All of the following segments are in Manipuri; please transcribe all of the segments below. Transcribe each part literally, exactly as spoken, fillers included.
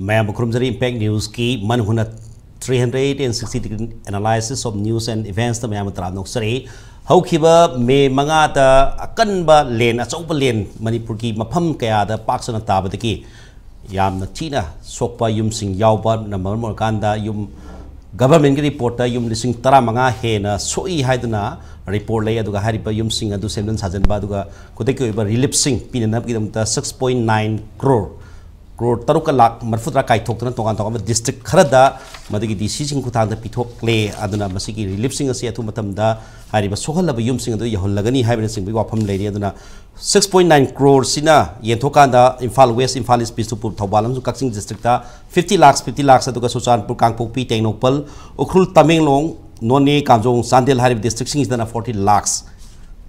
ꯃꯌꯥꯝꯕꯨ ꯈꯨꯔꯨꯝꯖꯔꯤ꯫ Impact Newsꯀꯤ ꯃꯟ ꯍꯨꯅ three hundred and sixty degree analysis of news and eventsꯇ ꯃꯌꯥꯝꯕꯨ ꯇꯔꯥꯝꯅ ꯑꯣꯛꯆꯔꯤ꯫ ꯍꯧꯈꯤꯕ ꯃꯦ ꯃꯉꯥꯗ ꯑꯀꯟꯕ ꯂꯦꯟ, ꯑꯆꯧꯕ ꯂꯦꯟ ꯃꯅꯤꯄꯨꯔꯒꯤ ꯃꯐꯝ ꯀꯌꯥꯗ ꯄꯥꯛ ꯁꯟꯅ ꯇꯥꯕꯗꯒꯤ ꯌꯥꯝꯅ ꯊꯤꯅ ꯁꯣꯛꯄ ꯌꯨꯝꯁꯤꯡ ꯌꯥꯎꯕꯅ ꯃꯔꯝ ꯑꯣꯏꯔꯀꯥꯟꯗ ꯌꯨꯝ, ꯒꯚꯔꯟꯃꯦꯟꯠꯀꯤ ꯔꯤꯄꯣꯔꯠꯇ ꯌꯨꯝ ꯂꯤꯁꯤꯡ ꯇꯔꯥꯃꯉꯥ ꯍꯦꯟꯅ ꯁꯣꯛꯏ ꯍꯥꯏꯗꯨꯅ ꯔꯤꯄꯣꯔꯠ ꯂꯩ꯫ ꯑꯗꯨꯒ ꯍꯥꯏꯔꯤꯕ ꯌꯨꯝꯁꯤꯡ ꯑꯗꯨ ꯁꯦꯝꯖꯤꯟ ꯁꯥꯖꯤꯟꯕ ꯑꯗꯨꯒ ꯈꯨꯗꯛꯀꯤ ꯑꯣꯏꯕ ꯔꯤꯂꯤꯐꯁꯤꯡ ꯄꯤꯅꯅꯕꯒꯤꯗꯃꯛꯇ six point nine crore, crore ꯇꯔꯨꯛꯀ ꯂꯥꯛ ꯃꯔꯤꯐꯨꯇꯔꯥ ꯀꯥꯏꯊꯣꯛꯇꯨꯅ ꯇꯣꯉꯥꯟ ꯇꯣꯉꯥꯟꯕ ꯗꯤꯁꯇ꯭ꯔꯤꯛ ꯈꯔꯗ ꯃꯗꯨꯒꯤ ꯗꯤ ꯁꯤꯁꯤꯡ ꯈꯨꯠꯊꯥꯡꯗ ꯄꯤꯊꯣꯛꯂꯦ꯫ ꯑꯗꯨꯅ ꯃꯁꯤꯒꯤ ꯔꯤꯂꯤꯐꯁꯤꯡ ꯑꯁꯤ ꯑꯊꯨꯕ ꯃꯇꯝꯗ ꯍꯥꯏꯔꯤꯕ ꯁꯣꯛꯍꯜꯂꯕ ꯌꯨꯝꯁꯤꯡ ꯑꯗꯨ ꯌꯧꯍꯜꯂꯒꯅꯤ ꯍꯥꯏꯕꯅꯆꯤꯡꯕꯒꯤ ꯋꯥꯐꯝ ꯂꯩꯔꯤ꯫ ꯑꯗꯨꯅ six point nine crore ꯁꯤꯅ ꯌꯦꯟꯊꯣꯛꯀꯥꯟꯗ ꯏꯝꯐꯥꯜ ꯋꯦꯁ, ꯏꯝꯐꯥꯜ ꯏꯁ, ꯕꯤꯁꯅꯨꯄꯨꯔ, ꯊꯧꯕꯥꯜ ꯑꯃꯁꯨꯡ ꯀꯛꯆꯤꯡ district fifty lakhs, fifty lakhs, ꯑꯗꯨꯒ ꯆꯨꯔꯆꯥꯟꯄꯨꯔ, ꯀꯥꯡꯄꯣꯛꯄꯤ, ꯇꯦꯡꯅꯧꯄꯜ, ꯎꯈ꯭ꯔꯨꯜ, ꯇꯃꯦꯡꯂꯣꯡ, ꯅꯣꯅꯦ, ꯀꯥꯝꯖꯣꯡ, ꯆꯥꯟꯗꯦꯜ ꯍꯥꯏꯔꯤꯕ ꯗꯤꯁꯇ꯭ꯔꯤꯛꯁꯤꯡꯁꯤꯗꯅ forty lakhs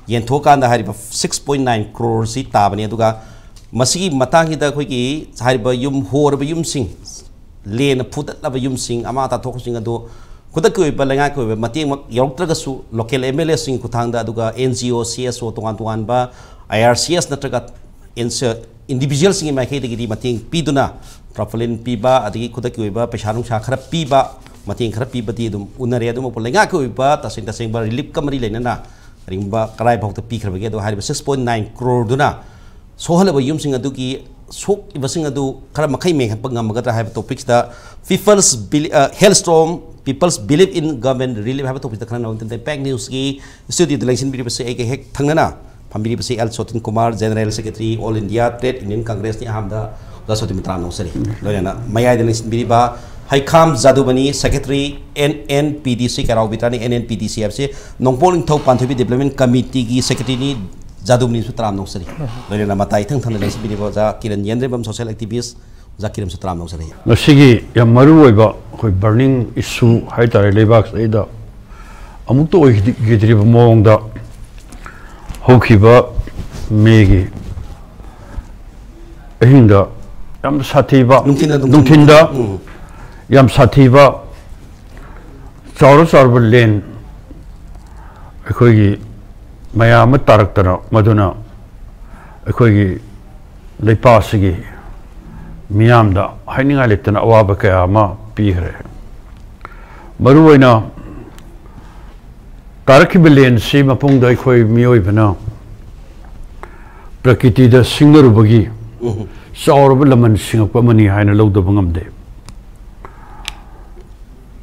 ꯌꯦꯟꯊꯣꯛꯀꯥꯟꯗ ꯍꯥꯏꯔꯤꯕ six point nine crore ꯁꯤ ꯇꯥꯕꯅꯤ꯫ ꯑꯗꯨꯒ ꯃꯁꯤꯒꯤ ꯃꯇꯥꯡꯁꯤꯗ ꯑꯩꯈꯣꯏꯒꯤ ꯍꯥꯏꯔꯤꯕ ꯌꯨꯝ ꯍꯣꯔꯕ ꯌꯨꯝꯁꯤꯡ, ꯂꯦꯟꯅ ꯐꯨꯗꯠꯂꯕ ꯌꯨꯝꯁꯤꯡ, ꯑꯃꯥꯡ ꯑꯇꯥ ꯊꯣꯛꯄꯁꯤꯡ ꯑꯗꯨ ꯈꯨꯗꯛꯀꯤ ꯑꯣꯏꯕ ꯂꯩꯉꯥꯛꯀꯤ ꯑꯣꯏꯕ ꯃꯇꯦꯡꯃꯛ ꯌꯧꯔꯛꯇ꯭ꯔꯒꯁꯨ, ꯂꯣꯀꯦꯜ ꯑꯦꯝ ꯑꯦꯜ ꯑꯦꯁꯤꯡꯒꯤ ꯈꯨꯠꯊꯥꯡꯗ, ꯑꯗꯨꯒ and G O, C S ꯑꯣ, ꯇꯣꯉꯥꯟ ꯇꯣꯉꯥꯟꯕ ꯑꯥꯏ ꯑꯥꯔ ꯁꯤ ꯑꯦꯁ ꯅꯠꯇ꯭ꯔꯒ ꯏꯟꯗꯤꯕꯤꯖꯨꯋꯦꯜꯁꯤꯡꯒꯤ ꯃꯥꯏꯀꯩꯗꯒꯤꯗꯤ ꯃꯇꯦꯡ ꯄꯤꯗꯨꯅ ꯇ꯭ꯔꯐꯂꯤꯟ ꯄꯤꯕ, ꯑꯗꯒꯤ ꯈꯨꯗꯛꯀꯤ ꯑꯣꯏꯕ ꯄꯩꯁꯥ ꯅꯨꯡꯁꯥ ꯈꯔ ꯄꯤꯕ, ꯃꯇꯦꯡ ꯈꯔ ꯄꯤꯕꯗꯤ ꯑꯗꯨꯝ ꯎꯅꯔꯦ꯫ ꯑꯗꯨꯃꯛꯄꯨ ꯂꯩꯉꯥꯛꯀꯤ ꯑꯣꯏꯕ ꯇꯁꯦꯡ ꯇꯁꯦꯡꯕ ꯔꯤꯂꯤꯞꯀ ꯃꯔꯤ ꯂꯩꯅꯅ ꯀꯔꯤꯒꯨꯝꯕ ꯀꯔꯥꯏ ꯐꯥꯎꯗ ꯄꯤꯈ꯭ꯔꯕꯒꯦ? ꯑꯗꯣ ꯍꯥꯏꯔꯤꯕ six point nine crore ꯗꯨꯅ ꯁꯣꯛꯍꯜꯂꯕ ꯌꯨꯝꯁꯤꯡ ꯑꯗꯨꯒꯤ ꯁꯣꯛꯏꯕꯁꯤꯡ ꯑꯗꯨ ꯈꯔ ꯃꯈꯩ ꯃꯦꯟꯈꯠꯄ ꯉꯝꯃꯒꯗ꯭ꯔꯥ ꯍꯥꯏꯕ ꯇꯣꯄꯤꯛꯁꯤꯗ People's Beli-, ꯑ, Hailstorm, People's Belief in Government Relief ꯍꯥꯏꯕ ꯇꯣꯄꯤꯛꯇ ꯈꯟꯅꯅꯕ ꯃꯇꯝꯗ ꯏꯝꯄꯦꯛ ꯅ꯭ꯌꯨꯁꯀꯤ ꯁ꯭ꯇꯨꯗꯤꯑꯣꯗ ꯂꯦꯡꯁꯤꯟꯕꯤꯔꯤꯕꯁꯤ ꯑꯩꯒ ꯍꯦꯛ ꯊꯪꯅꯅ ꯐꯝꯕꯤꯔꯤꯕꯁꯤ L Sotin Kumar, general secretary, all India trade union ꯀꯪꯒ꯭ꯔꯦꯁꯅꯤ꯫ ꯑꯍꯥꯟꯕꯗ ꯑꯣꯖꯥ ꯁꯣꯇꯤꯟꯕꯨ ꯇꯔꯥꯝꯅ ꯑꯣꯛꯆꯔꯤ꯫ ꯂꯣꯏꯅꯅ ꯃꯌꯥꯏꯗ ꯂꯦꯡꯁꯤꯟꯕꯤꯔꯤꯕ ꯍꯩꯈꯥꯝ ꯖꯥꯗꯨꯃꯅꯤ, secretary, N N P D C, ꯀꯩꯔꯥꯎ ꯕꯤꯇꯥꯅꯤ, ꯑꯦꯟ ꯑꯦꯟ ꯄꯤ ꯗꯤ ꯁꯤ ꯍꯥꯏꯕꯁꯤ ꯅꯣꯡꯄꯣꯛ ꯅꯤꯡꯊꯧ ꯄꯥꯟꯊꯣꯏꯕꯤ ꯗꯤꯕ꯭ꯂꯞꯃꯦꯟ ꯀꯃꯤꯇꯤꯒꯤ ꯁꯦꯀ꯭ꯔꯦꯇꯔꯤꯅꯤ꯫ ꯖꯥꯗꯨꯃꯅꯤꯁꯨ ꯇꯔꯥꯝꯅ ꯑꯣꯛꯆꯔꯤ꯫ ꯂꯣꯏꯅꯅ ꯃꯇꯥꯏ ꯏꯊꯪ ꯊꯪꯅ ꯂꯦꯡꯁꯤꯟꯕꯤꯔꯤꯕ ꯑꯣꯖꯥ ꯀꯤꯔꯟ ꯌꯦꯟꯗ꯭ꯔꯦꯝꯕꯝ, ꯁꯣꯁꯤꯌꯦꯜ ꯑꯦꯛꯇꯤꯚꯤꯁ, ꯑꯣꯖꯥ ꯀꯤꯔꯟꯁꯨ ꯇꯔꯥꯝꯅ ꯑꯣꯛꯆꯔꯤ꯫ ꯉꯁꯤꯒꯤ ꯌꯥꯝ ꯃꯔꯨ ꯑꯣꯏꯕ ꯑꯩꯈꯣꯏ ꯕꯔꯅꯤꯡ ꯏꯁꯨ ꯍꯥꯏꯇꯥꯔꯦ, ꯂꯩꯕꯥꯛꯁꯤꯗ ꯑꯃꯨꯛꯇ ꯑꯣꯏꯈꯤꯗ꯭ꯔꯤꯕ ꯃꯑꯣꯡꯗ ꯍꯧꯈꯤꯕ ꯃꯦꯒꯤ ꯑꯍꯤꯡꯗ ꯌꯥꯝ ꯁꯥꯊꯤꯕ, ꯅꯨꯡꯊꯤꯟꯗ, ꯅꯨꯡꯊꯤꯟ꯫ ꯅꯨꯡꯊꯤꯟꯗ ꯎꯝ꯫ ꯌꯥꯝ ꯁꯥꯊꯤꯕ, ꯆꯥꯎꯔ ꯆꯥꯎꯔꯕ ꯂꯦꯟ ꯑꯩꯈꯣꯏꯒꯤ ꯃꯌꯥꯝ ꯑꯃ ꯇꯥꯔꯛꯇꯅ, ꯃꯗꯨꯅ ꯑꯩꯈꯣꯏꯒꯤ ꯂꯩꯄꯥꯛ ꯑꯁꯤꯒꯤ ꯃꯤꯌꯥꯝꯗ ꯍꯥꯏꯅꯤꯡꯉꯥꯏ ꯂꯩꯇꯅ ꯑꯋꯥꯕ ꯀꯌꯥ ꯑꯃ ꯄꯤꯈ꯭ꯔꯦ꯫ ꯃꯔꯨꯑꯣꯏꯅ ꯇꯥꯔꯛꯈꯤꯕ ꯂꯦꯟꯁꯤ ꯃꯄꯨꯡꯗ ꯑꯩꯈꯣꯏ ꯃꯤꯑꯣꯏꯕꯅ ꯄ꯭ꯔꯀꯤꯇꯤꯗ ꯁꯤꯡꯅꯔꯨꯕꯒꯤ ꯎꯝ꯫ ꯆꯥꯎꯔꯕ ꯂꯃꯟ ꯁꯤꯡꯉꯛꯄ ꯑꯃꯅꯤ ꯍꯥꯏꯅ ꯂꯧꯗꯕ ꯉꯝꯗꯦ꯫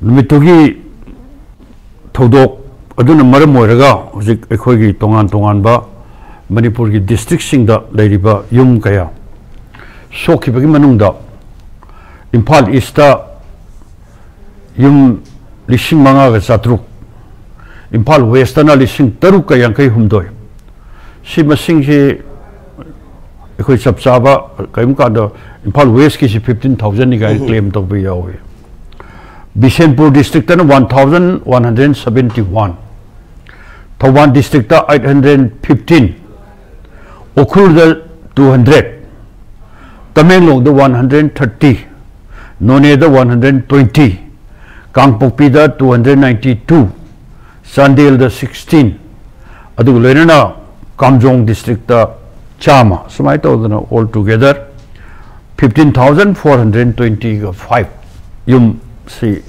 ꯅꯨꯃꯤꯠꯇꯨꯒꯤ ꯊꯧꯗꯣꯛ ꯑꯗꯨꯅ ꯃꯔꯝ ꯑꯣꯏꯔꯒ ꯍꯧꯖꯤꯛ ꯑꯩꯈꯣꯏꯒꯤ ꯇꯣꯉꯥꯟ ꯇꯣꯉꯥꯟꯕ ꯃꯅꯤꯄꯨꯔꯒꯤ ꯗꯤꯁꯇ꯭ꯔꯤꯛꯁꯤꯡꯗ ꯂꯩꯔꯤꯕ ꯌꯨꯝ ꯀꯌꯥ ꯁꯣꯛꯈꯤꯕꯒꯤ ꯃꯅꯨꯡꯗ ꯏꯝꯐꯥꯜ ꯏꯁꯇ ꯌꯨꯝ ꯂꯤꯁꯤꯡ ꯃꯉꯥꯒ ꯆꯥꯇ꯭ꯔꯨꯛ, ꯏꯝꯐꯥꯜ ꯋꯦꯁꯇꯅ ꯂꯤꯁꯤꯡ ꯇꯔꯨꯛꯀ ꯌꯥꯡꯈꯩ ꯍꯨꯝꯗꯣꯏ꯫ ꯁꯤ ꯃꯁꯤꯡꯁꯤ ꯑꯩꯈꯣꯏ ꯆꯞ ꯆꯥꯕ ꯀꯔꯤꯒꯨꯝꯕ ꯀꯥꯟꯗ ꯏꯝꯐꯥꯜ ꯋꯦꯁꯀꯤꯁꯤ ꯐꯤꯐꯇꯤꯟ ꯊꯥꯎꯖꯟꯅꯤ ꯀꯥꯏꯅ ꯎꯝ꯫ ꯀ꯭ꯂꯦꯝ ꯇꯧꯕ ꯌꯥꯎꯏ꯫ ꯕꯤꯁꯦꯟꯄꯨꯔ ꯗꯤꯁꯇ꯭ꯔꯤꯛꯇꯅ one thousand one hundred seventy one, Thoubal district eight hundred fifteen, ꯎꯈ꯭ꯔꯨꯜꯗ ꯇꯨ ꯍꯟꯗ꯭ꯔꯦꯠ, ꯇꯃꯦꯡꯂꯣꯡꯗ ꯋꯥꯟ ꯍꯟꯗ꯭ꯔꯦꯠ ꯊꯥꯔꯇꯤ, ꯅꯣꯅꯦꯗ ꯋꯥꯟ ꯍꯟꯗ꯭ꯔꯦꯠ ꯇ꯭ꯋꯦꯟꯇꯤ, ꯀꯥꯡꯄꯣꯛꯄꯤꯗ ꯇꯨ ꯍꯟꯗ꯭ꯔꯦꯠ ꯅꯥꯏꯟꯇꯤ ꯇꯨ, ꯆꯥꯟꯗꯦꯜꯗ ꯁꯤꯛꯁꯇꯤꯟ, ꯑꯗꯨꯒ ꯂꯣꯏꯅꯅ ꯀꯥꯝꯖꯣꯡ ꯗꯤꯁꯇ꯭ꯔꯤꯛꯇ ꯆꯥꯝꯃ, ꯁꯨꯃꯥꯏꯅ ꯇꯧꯗꯅ all together fifteen thousand four hundred twenty five ꯌꯨꯝꯁꯤ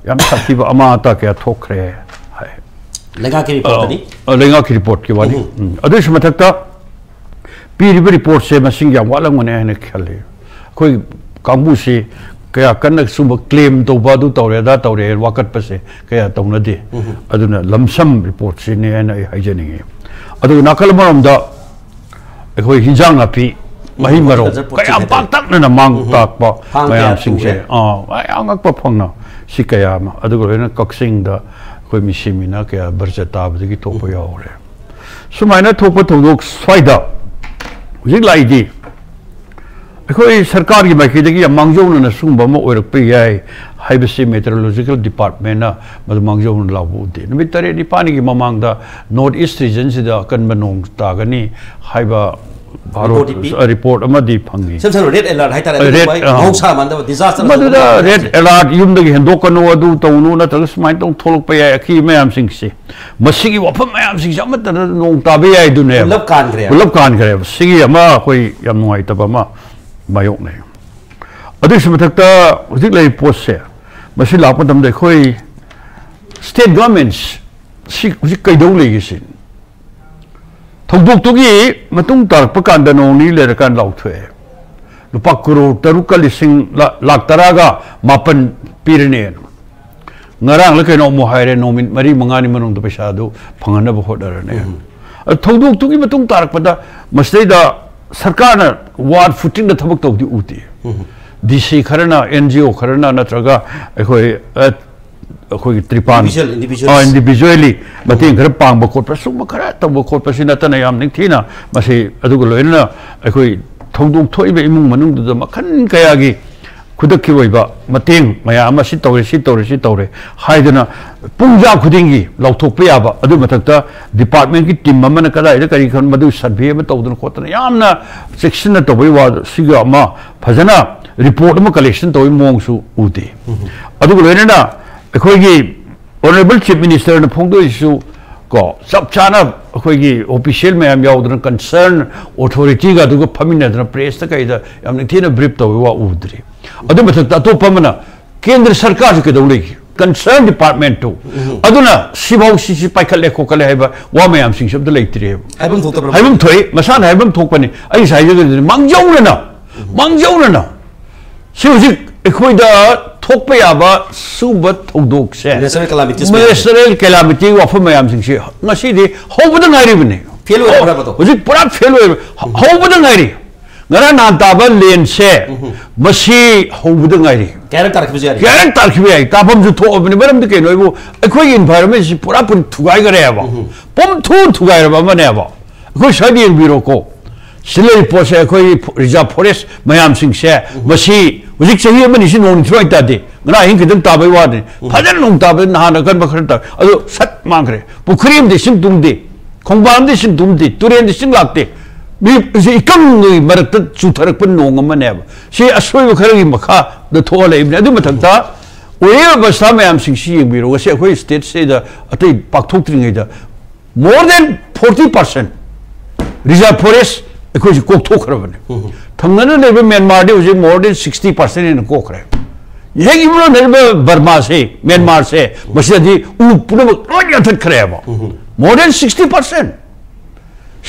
ꯌꯥꯝ ꯁꯥꯊꯤꯕ ꯑꯃꯥ ꯑꯇꯥ ꯀꯌꯥ ꯊꯣꯛꯈ꯭ꯔꯦ ꯍꯥꯏ꯫ ꯂꯩꯉꯥꯛꯀꯤ ꯔꯤꯄꯣꯔꯠꯇꯅꯤ? ꯑ, ꯂꯩꯉꯥꯛꯀꯤ ꯔꯤꯄꯣꯔꯠꯀꯤ ꯋꯥꯅꯤ꯫ ꯎꯝ꯫ ꯎꯝ꯫ ꯑꯗꯨꯒꯤꯁꯨ ꯃꯊꯛꯇ ꯄꯤꯔꯤꯕ ꯔꯤꯄꯣꯔꯠꯁꯦ ꯃꯁꯤꯡ ꯌꯥꯝ ꯋꯥꯠꯂꯝꯒꯅꯤ ꯍꯥꯏꯅ ꯈꯜꯂꯤ꯫ ꯑꯩꯈꯣꯏ ꯀꯥꯡꯕꯨꯁꯤ ꯀꯌꯥ ꯀꯟꯅ ꯁꯨꯝꯕ ꯀ꯭ꯂꯦꯝ ꯇꯧꯕ, ꯑꯗꯨ ꯇꯧꯔꯦ, ꯑꯗꯥ ꯇꯧꯔꯦ, ꯋꯥꯀꯠꯄꯁꯦ ꯀꯌꯥ ꯇꯧꯅꯗꯦ꯫ ꯎꯝ꯫ ꯑꯗꯨꯅ ꯂꯝꯁꯝ ꯔꯤꯄꯣꯔꯠꯁꯤꯅꯤ ꯍꯥꯏꯅ ꯑꯩ ꯍꯥꯏꯖꯅꯤꯡꯉꯤ꯫ ꯑꯗꯨꯒ ꯅꯥꯀꯜ ꯑꯃꯔꯣꯝꯗ ꯑꯩꯈꯣꯏ ꯍꯤꯟꯖꯥꯡ ꯅꯥꯄꯤ, ꯃꯍꯩ ꯎꯝ, ꯃꯔꯣꯡ horticulture ꯀꯌꯥꯝ ꯄ꯭ꯔꯣꯗꯛ ꯄꯥꯛꯇꯛꯅꯅ ꯃꯥꯡ ꯎꯝ꯫ ꯇꯥꯛꯄ ꯐꯥꯝ ꯀꯌꯥ ꯃꯌꯥꯝꯁꯤꯡꯁꯦ, ꯊꯣꯛꯑꯦ꯫ ꯑꯥ, ꯌꯥꯝ ꯉꯛꯄ ꯐꯪꯅ ꯁꯤ ꯀꯌꯥ ꯑꯃ, ꯑꯗꯨꯒ ꯂꯣꯏꯅ ꯀꯛꯆꯤꯡꯗ ꯑꯩꯈꯣꯏ ꯃꯤꯁꯤ ꯃꯤꯅꯥ ꯀꯌꯥ ꯕꯔꯆ ꯇꯥꯕꯗꯒꯤ ꯊꯣꯛꯄ ꯎꯝ꯫ ꯌꯥꯎꯔꯦ꯫ ꯁꯨꯃꯥꯏꯅ ꯊꯣꯛꯄ ꯊꯧꯗꯣꯛ ꯁ꯭ꯋꯥꯏꯗ ꯍꯧꯖꯤꯛ ꯂꯥꯛꯏꯗꯤ ꯑꯩꯈꯣꯏ ꯁꯔꯀꯥꯔꯒꯤ ꯃꯥꯏꯀꯩꯗꯒꯤ ꯌꯥꯝ ꯃꯥꯡꯖꯧꯅꯅ ꯁꯤꯒꯨꯝꯕ ꯑꯃ ꯑꯣꯏꯔꯛꯄ ꯌꯥꯏ ꯍꯥꯏꯕꯁꯤ meteorological departmentꯅ ꯃꯗꯨ ꯃꯥꯡꯖꯧꯅꯅ ꯂꯥꯎꯕ ꯎꯗꯦ꯫ ꯅꯨꯃꯤꯠ ꯇꯔꯦꯠ ꯅꯤꯄꯥꯜꯅꯤꯒꯤ ꯃꯃꯥꯡꯗ North East regionꯁꯤꯗ ꯑꯀꯟꯕ ꯅꯣꯡ ꯇꯥꯒꯅꯤ ꯍꯥꯏꯕ ꯚꯥꯔꯣꯠ-, report ꯄꯤ꯫ ꯑ, report ꯑꯃꯗꯤ ꯐꯪꯉꯤ꯫ ꯁꯝ ꯁꯝꯅ red alert ꯍꯥꯏꯇꯥꯔꯦ, red, ꯑꯗꯨꯒꯨꯝꯕ ꯑ, ꯃꯍꯧꯁꯥ ꯃꯥꯟꯅꯗꯕ disaster ꯃꯗꯨꯗ ꯑꯗꯨꯒꯨꯝꯕ red alert, ꯌꯨꯝꯗꯒꯤ ꯍꯦꯟꯗꯣꯛꯀꯅꯨ, ꯑꯗꯨ ꯇꯧꯅꯨ, ꯅꯠꯇ꯭ꯔꯒ ꯁꯨꯃꯥꯏꯅ ꯇꯧꯅ ꯊꯣꯛꯂꯛꯄ ꯌꯥꯏ ꯑꯀꯤꯕ ꯃꯌꯥꯝꯁꯤꯡꯁꯦ꯫ ꯃꯁꯤꯒꯤ ꯋꯥꯐꯝ ꯃꯌꯥꯝꯁꯤꯡꯁꯦ ꯑꯃꯠꯇꯗ ꯅꯣꯡ ꯇꯥꯕ ꯌꯥꯏꯗꯨꯅꯦꯕ꯫ ꯄꯨꯂꯞ ꯀꯥꯟꯈ꯭ꯔꯦ꯫ ꯄꯨꯂꯞ ꯀꯥꯟꯈ꯭ꯔꯦꯕ꯫ ꯁꯤꯒꯤ ꯑꯃ ꯑꯩꯈꯣꯏ ꯌꯥꯝ ꯅꯨꯡꯉꯥꯏꯇꯕ ꯑꯃ ꯃꯥꯌꯣꯛꯅꯩ꯫ ꯑꯗꯨꯒꯤꯁꯨ ꯃꯊꯛꯇ ꯍꯧꯖꯤꯛ ꯂꯩꯔꯤꯕ ꯄꯣꯠꯁꯦ, ꯃꯁꯤ ꯂꯥꯛꯄ ꯃꯇꯝꯗ ꯑꯩꯈꯣꯏ state governments ꯁꯤ ꯍꯧꯖꯤꯛ ꯀꯩꯗꯧ ꯂꯩꯒꯦ ꯁꯤ? ꯊꯧꯗꯣꯛꯇꯨꯒꯤ ꯃꯇꯨꯡ ꯇꯥꯔꯛꯄ ꯀꯥꯟꯗ ꯅꯣꯡ ꯅꯤꯅꯤ ꯂꯩꯔꯀꯥꯟꯗ ꯂꯥꯎꯊꯣꯛꯑꯦ, ꯂꯨꯄꯥ ꯀꯔꯣꯔ ꯇꯔꯨꯛꯀ ꯂꯤꯁꯤꯡ ꯂꯥ-, ꯂꯥꯛ ꯇꯔꯥꯒ ꯃꯥꯄꯟ ꯄꯤꯔꯅꯦꯅ꯫ ꯉꯔꯥꯡꯂ ꯀꯩꯅꯣ ꯑꯃꯨꯛ ꯍꯥꯏꯔꯦ, ꯅꯨꯃꯤꯠ ꯃꯔꯤ ꯃꯉꯥꯅꯤ ꯃꯅꯨꯡꯗ ꯄꯩꯁꯥꯗꯨ ꯐꯪꯍꯟꯅꯕ ꯍꯣꯠꯅꯔꯅꯤ꯫ ꯑꯗꯨ ꯊꯧꯗꯣꯛꯇꯨꯒꯤ ꯃꯇꯨꯡ ꯇꯥꯔꯛꯄꯗ ꯃꯁꯤꯗꯩꯗ ꯁꯔꯀꯥꯔꯅ ꯋꯥꯔ ꯐꯨꯇꯤꯡꯗ ꯊꯕꯛ ꯇꯧꯕꯗꯤ ꯎꯗꯦ꯫ ꯗꯤ ꯁꯤ ꯈꯔꯅ, ꯑꯦꯟ ꯖꯤ ꯑꯣ ꯈꯔꯅ, ꯅꯠꯇ꯭ꯔꯒ ꯑꯩꯈꯣꯏ, ꯑ, ꯑꯩꯈꯣꯏꯒꯤ ꯇ꯭ꯔꯤꯄꯥꯟ, Individual, individuals. ꯑ, individually ꯃꯇꯦꯡ ꯈꯔ ꯄꯥꯡꯕ ꯈꯣꯠꯄ, ꯁꯨꯝꯕ ꯈꯔ ꯇꯧꯕ ꯈꯣꯠꯄꯁꯤ ꯅꯠꯇꯅ ꯌꯥꯝ ꯅꯤꯡꯊꯤꯅ ꯃꯁꯤ, ꯑꯗꯨꯒ ꯂꯣꯏꯅꯅ ꯑꯩꯈꯣꯏ ꯊꯧꯗꯣꯛ ꯊꯣꯛꯏꯕ ꯏꯃꯨꯡ ꯃꯅꯨꯡꯗꯨꯗ ꯃꯈꯜ ꯀꯌꯥꯒꯤ ꯈꯨꯗꯛꯀꯤ ꯑꯣꯏꯕ ꯃꯇꯦꯡ ꯃꯌꯥꯝ ꯑꯃ, ꯁꯤ ꯇꯧꯔꯦ, ꯁꯤ ꯇꯧꯔꯦ, ꯁꯤ ꯇꯧꯔꯦ ꯍꯥꯏꯗꯅ ꯄꯨꯡꯖꯥ ꯈꯨꯗꯤꯡꯒꯤ ꯂꯥꯎꯊꯣꯛꯄ ꯌꯥꯕ, ꯑꯗꯨ ꯃꯊꯛꯇ department ꯀꯤ team ꯑꯃꯅ ꯀꯗꯥꯏꯗ ꯀꯔꯤ ꯈꯟ-, ꯃꯗꯨ survey ꯑꯃ ꯇꯧꯗꯅ ꯈꯣꯠꯇꯅ ꯌꯥꯝꯅ ꯆꯦꯛꯁꯤꯟꯅ ꯇꯧꯕꯒꯤ ꯋꯥ, ꯁꯤꯒ ꯑꯃ ꯐꯖꯅ report ꯑꯃ collection ꯇꯧꯕꯒꯤ ꯃꯑꯣꯡꯁꯨ ꯎꯗꯦ꯫ ꯑꯗꯨꯒ ꯂꯣꯏꯅꯅ ꯑꯩꯈꯣꯏꯒꯤ Honourable Chief Minister ꯅ ꯐꯣꯡꯗꯣꯛꯏꯁꯤꯁꯨ ꯀꯣ, ꯆꯞ ꯆꯥꯅ ꯑꯩꯈꯣꯏꯒꯤ official ꯃꯌꯥꯝ ꯌꯥꯎꯗꯅ concern authority ꯒ ꯑꯗꯨꯒ ꯐꯝꯃꯤꯟꯅꯗꯅ press ꯇ ꯀꯩꯗ ꯌꯥꯝ ꯅꯤꯡꯊꯤꯅ brief ꯇꯧꯕꯒꯤ ꯋꯥ ꯎꯗ꯭ꯔꯤ꯫ ꯑꯗꯨ ꯃꯊꯛꯇ ꯑꯇꯣꯞꯄ ꯑꯃꯅ ꯀꯦꯟꯗ꯭ꯔ ꯁꯔꯀꯥꯔꯁꯨ ꯀꯩꯗꯧ ꯂꯩꯒꯦ? Concern department two. ꯑꯗꯨꯅ ꯁꯤꯐꯥꯎ ꯁꯤꯁꯤ ꯄꯥꯏꯈꯠꯂꯦ ꯈꯣꯠꯀꯠꯂꯦ ꯍꯥꯏꯕ ꯋꯥ ꯃꯌꯥꯝꯁꯤꯡꯁꯤ ꯑꯝꯇ ꯂꯩꯇ꯭ꯔꯦꯕ꯫ ꯍꯥꯏꯐꯝ ꯊꯣꯛꯇꯕ꯭ꯔꯥ? ꯍꯥꯏꯐꯝ ꯊꯣꯛꯏ, ꯃꯁꯥꯅ ꯍꯥꯏꯐꯝ ꯊꯣꯛꯄꯅꯤ꯫ ꯑꯩ ꯉꯁꯥꯏ ꯍꯥꯏꯖꯈꯤꯕꯗꯨꯅꯤ, ꯃꯥꯡꯖꯧꯅꯅ, ꯃꯥꯡꯖꯧꯅꯅ ꯁꯤ ꯍꯧꯖꯤꯛ ꯑꯩꯈꯣꯏꯗ ꯊꯣꯛꯄ ꯌꯥꯕ ꯁꯤꯒꯨꯝꯕ ꯊꯧꯗꯣꯛꯁꯦ, Natural calamities ꯃꯌꯥꯝ꯫ Natural calamity ꯋꯥꯐꯝ ꯃꯌꯥꯝꯁꯤꯡꯁꯤ ꯉꯁꯤꯗꯤ ꯍꯧꯕꯗ ꯉꯥꯏꯔꯤꯕꯅꯤ꯫ Fail ꯑꯣꯏꯔꯕ꯭ꯔꯕ ꯑꯗꯣ? ꯍꯧꯖꯤꯛ ꯄꯨꯔꯥ fail ꯑꯣꯏꯕ, ꯍꯧꯕꯗ ꯉꯥꯏꯔꯤ꯫ ꯉꯔꯥꯡ ꯅꯍꯥꯟ ꯇꯥꯕ ꯂꯦꯟꯁꯦ, ꯃꯁꯤ ꯍꯧꯕꯗ ꯉꯥꯏꯔꯤ꯫ ꯀꯌꯥꯔꯛ ꯇꯥꯔꯛꯈꯤꯕꯁꯨ ꯌꯥꯔꯤ꯫ ꯀꯌꯥꯔꯛ ꯇꯥꯔꯛꯈꯤꯕ ꯌꯥꯏ꯫ ꯇꯥꯐꯝꯁꯨ ꯊꯣꯛꯑꯕꯅꯤ꯫ ꯃꯔꯝꯗꯤ ꯀꯩꯅꯣ ꯍꯥꯏꯕꯨ, ꯑꯩꯈꯣꯏꯒꯤ environment ꯁꯤ ꯄꯨꯔꯥ ꯄꯨꯔꯤ ꯊꯨꯒꯥꯏꯈꯔꯦꯕ꯫ ꯄꯨꯝꯊꯨ ꯊꯨꯒꯥꯏꯔꯕ ꯑꯃꯅꯦꯕ꯫ ꯑꯩꯈꯣꯏ ꯁ꯭ꯋꯥꯏꯗ ꯌꯦꯡꯕꯤꯔꯣꯀꯣ꯫ ꯁꯤ ꯂꯩꯔꯤꯕ ꯄꯣꯠꯁꯦ, ꯑꯩꯈꯣꯏꯒꯤ ꯐꯣ-, reserve forest ꯃꯌꯥꯝꯁꯤꯡꯁꯦ, ꯃꯁꯤ ꯍꯧꯖꯤꯛ ꯆꯍꯤ ꯑꯃꯅꯤ ꯁꯤ ꯅꯣꯡ ꯁꯨꯡꯇꯥ ꯇꯥꯗꯦ꯫ ꯉꯔꯥꯡ ꯑꯍꯤꯡ ꯈꯤꯇꯪ ꯇꯥꯕꯩ ꯋꯥꯅꯤ꯫ ꯐꯖꯅ ꯅꯣꯡ ꯇꯥꯕꯗ ꯅꯍꯥꯟ ꯑꯀꯟꯕ ꯈꯔ ꯇꯥ-, ꯑꯗꯨ ꯁꯠ ꯃꯥꯡꯈ꯭ꯔꯦ꯫ ꯄꯨꯈ꯭ꯔꯤ ꯑꯃꯗꯤ ꯏꯁꯤꯡ ꯇꯨꯡꯗꯦ, ꯈꯣꯡꯕꯥꯟ ꯑꯃꯗꯤ ꯏꯁꯤꯡ ꯇꯨꯡꯗꯦ, ꯇꯨꯔꯦꯟꯗ ꯏꯁꯤꯡ ꯂꯥꯛꯇꯦ꯫ ꯃꯤ ꯁꯤ ꯏꯀꯪꯒꯤ ꯃꯔꯛꯇ ꯆꯨꯊꯔꯛꯄ ꯅꯣꯡ ꯑꯃꯅꯦꯕ꯫ ꯁꯤ ꯑꯁꯣꯏꯕ ꯈꯔꯒꯤ ꯃꯈꯥꯗ ꯊꯣꯛꯍꯜꯂꯛꯏꯕꯅꯤ꯫ ꯑꯗꯨ ꯃꯊꯛꯇ ꯑꯣꯏꯔꯤꯕ ꯑꯕꯁꯊꯥ ꯃꯌꯥꯝꯁꯤꯡꯁꯤ ꯌꯦꯡꯕꯤꯔꯣ꯫ ꯉꯁꯤ ꯑꯩꯈꯣꯏ state ꯁꯤꯗ ꯑꯇꯩ ꯄꯥꯛꯊꯣꯛꯇ꯭ꯔꯤꯉꯩꯗ more than forty percent reserve forest ꯑꯩꯈꯣꯏꯁꯤ ꯀꯣꯛꯊꯣꯛꯈ꯭ꯔꯕꯅꯦ꯫ ꯊꯪꯅꯅ ꯂꯩꯕ ꯃ꯭ꯌꯥꯟꯃꯥꯔꯗꯤ ꯍꯧꯖꯤꯛ more than sixty percent ꯍꯦꯟꯅ ꯀꯣꯛꯈ꯭ꯔꯦ꯫ ꯍꯦꯛ ꯏꯝꯐꯥꯜꯗ ꯂꯩꯔꯤꯕ ꯕꯔꯃꯥꯁꯦ, ꯃ꯭ꯌꯥꯟꯃꯥꯔꯁꯦ, ꯃꯁꯤꯗꯗꯤ ꯎ ꯄꯨꯝꯅꯃꯛ ꯂꯣꯏ ꯌꯥꯟꯊꯠꯈ꯭ꯔꯦꯕ꯫ More than sixty percent꯫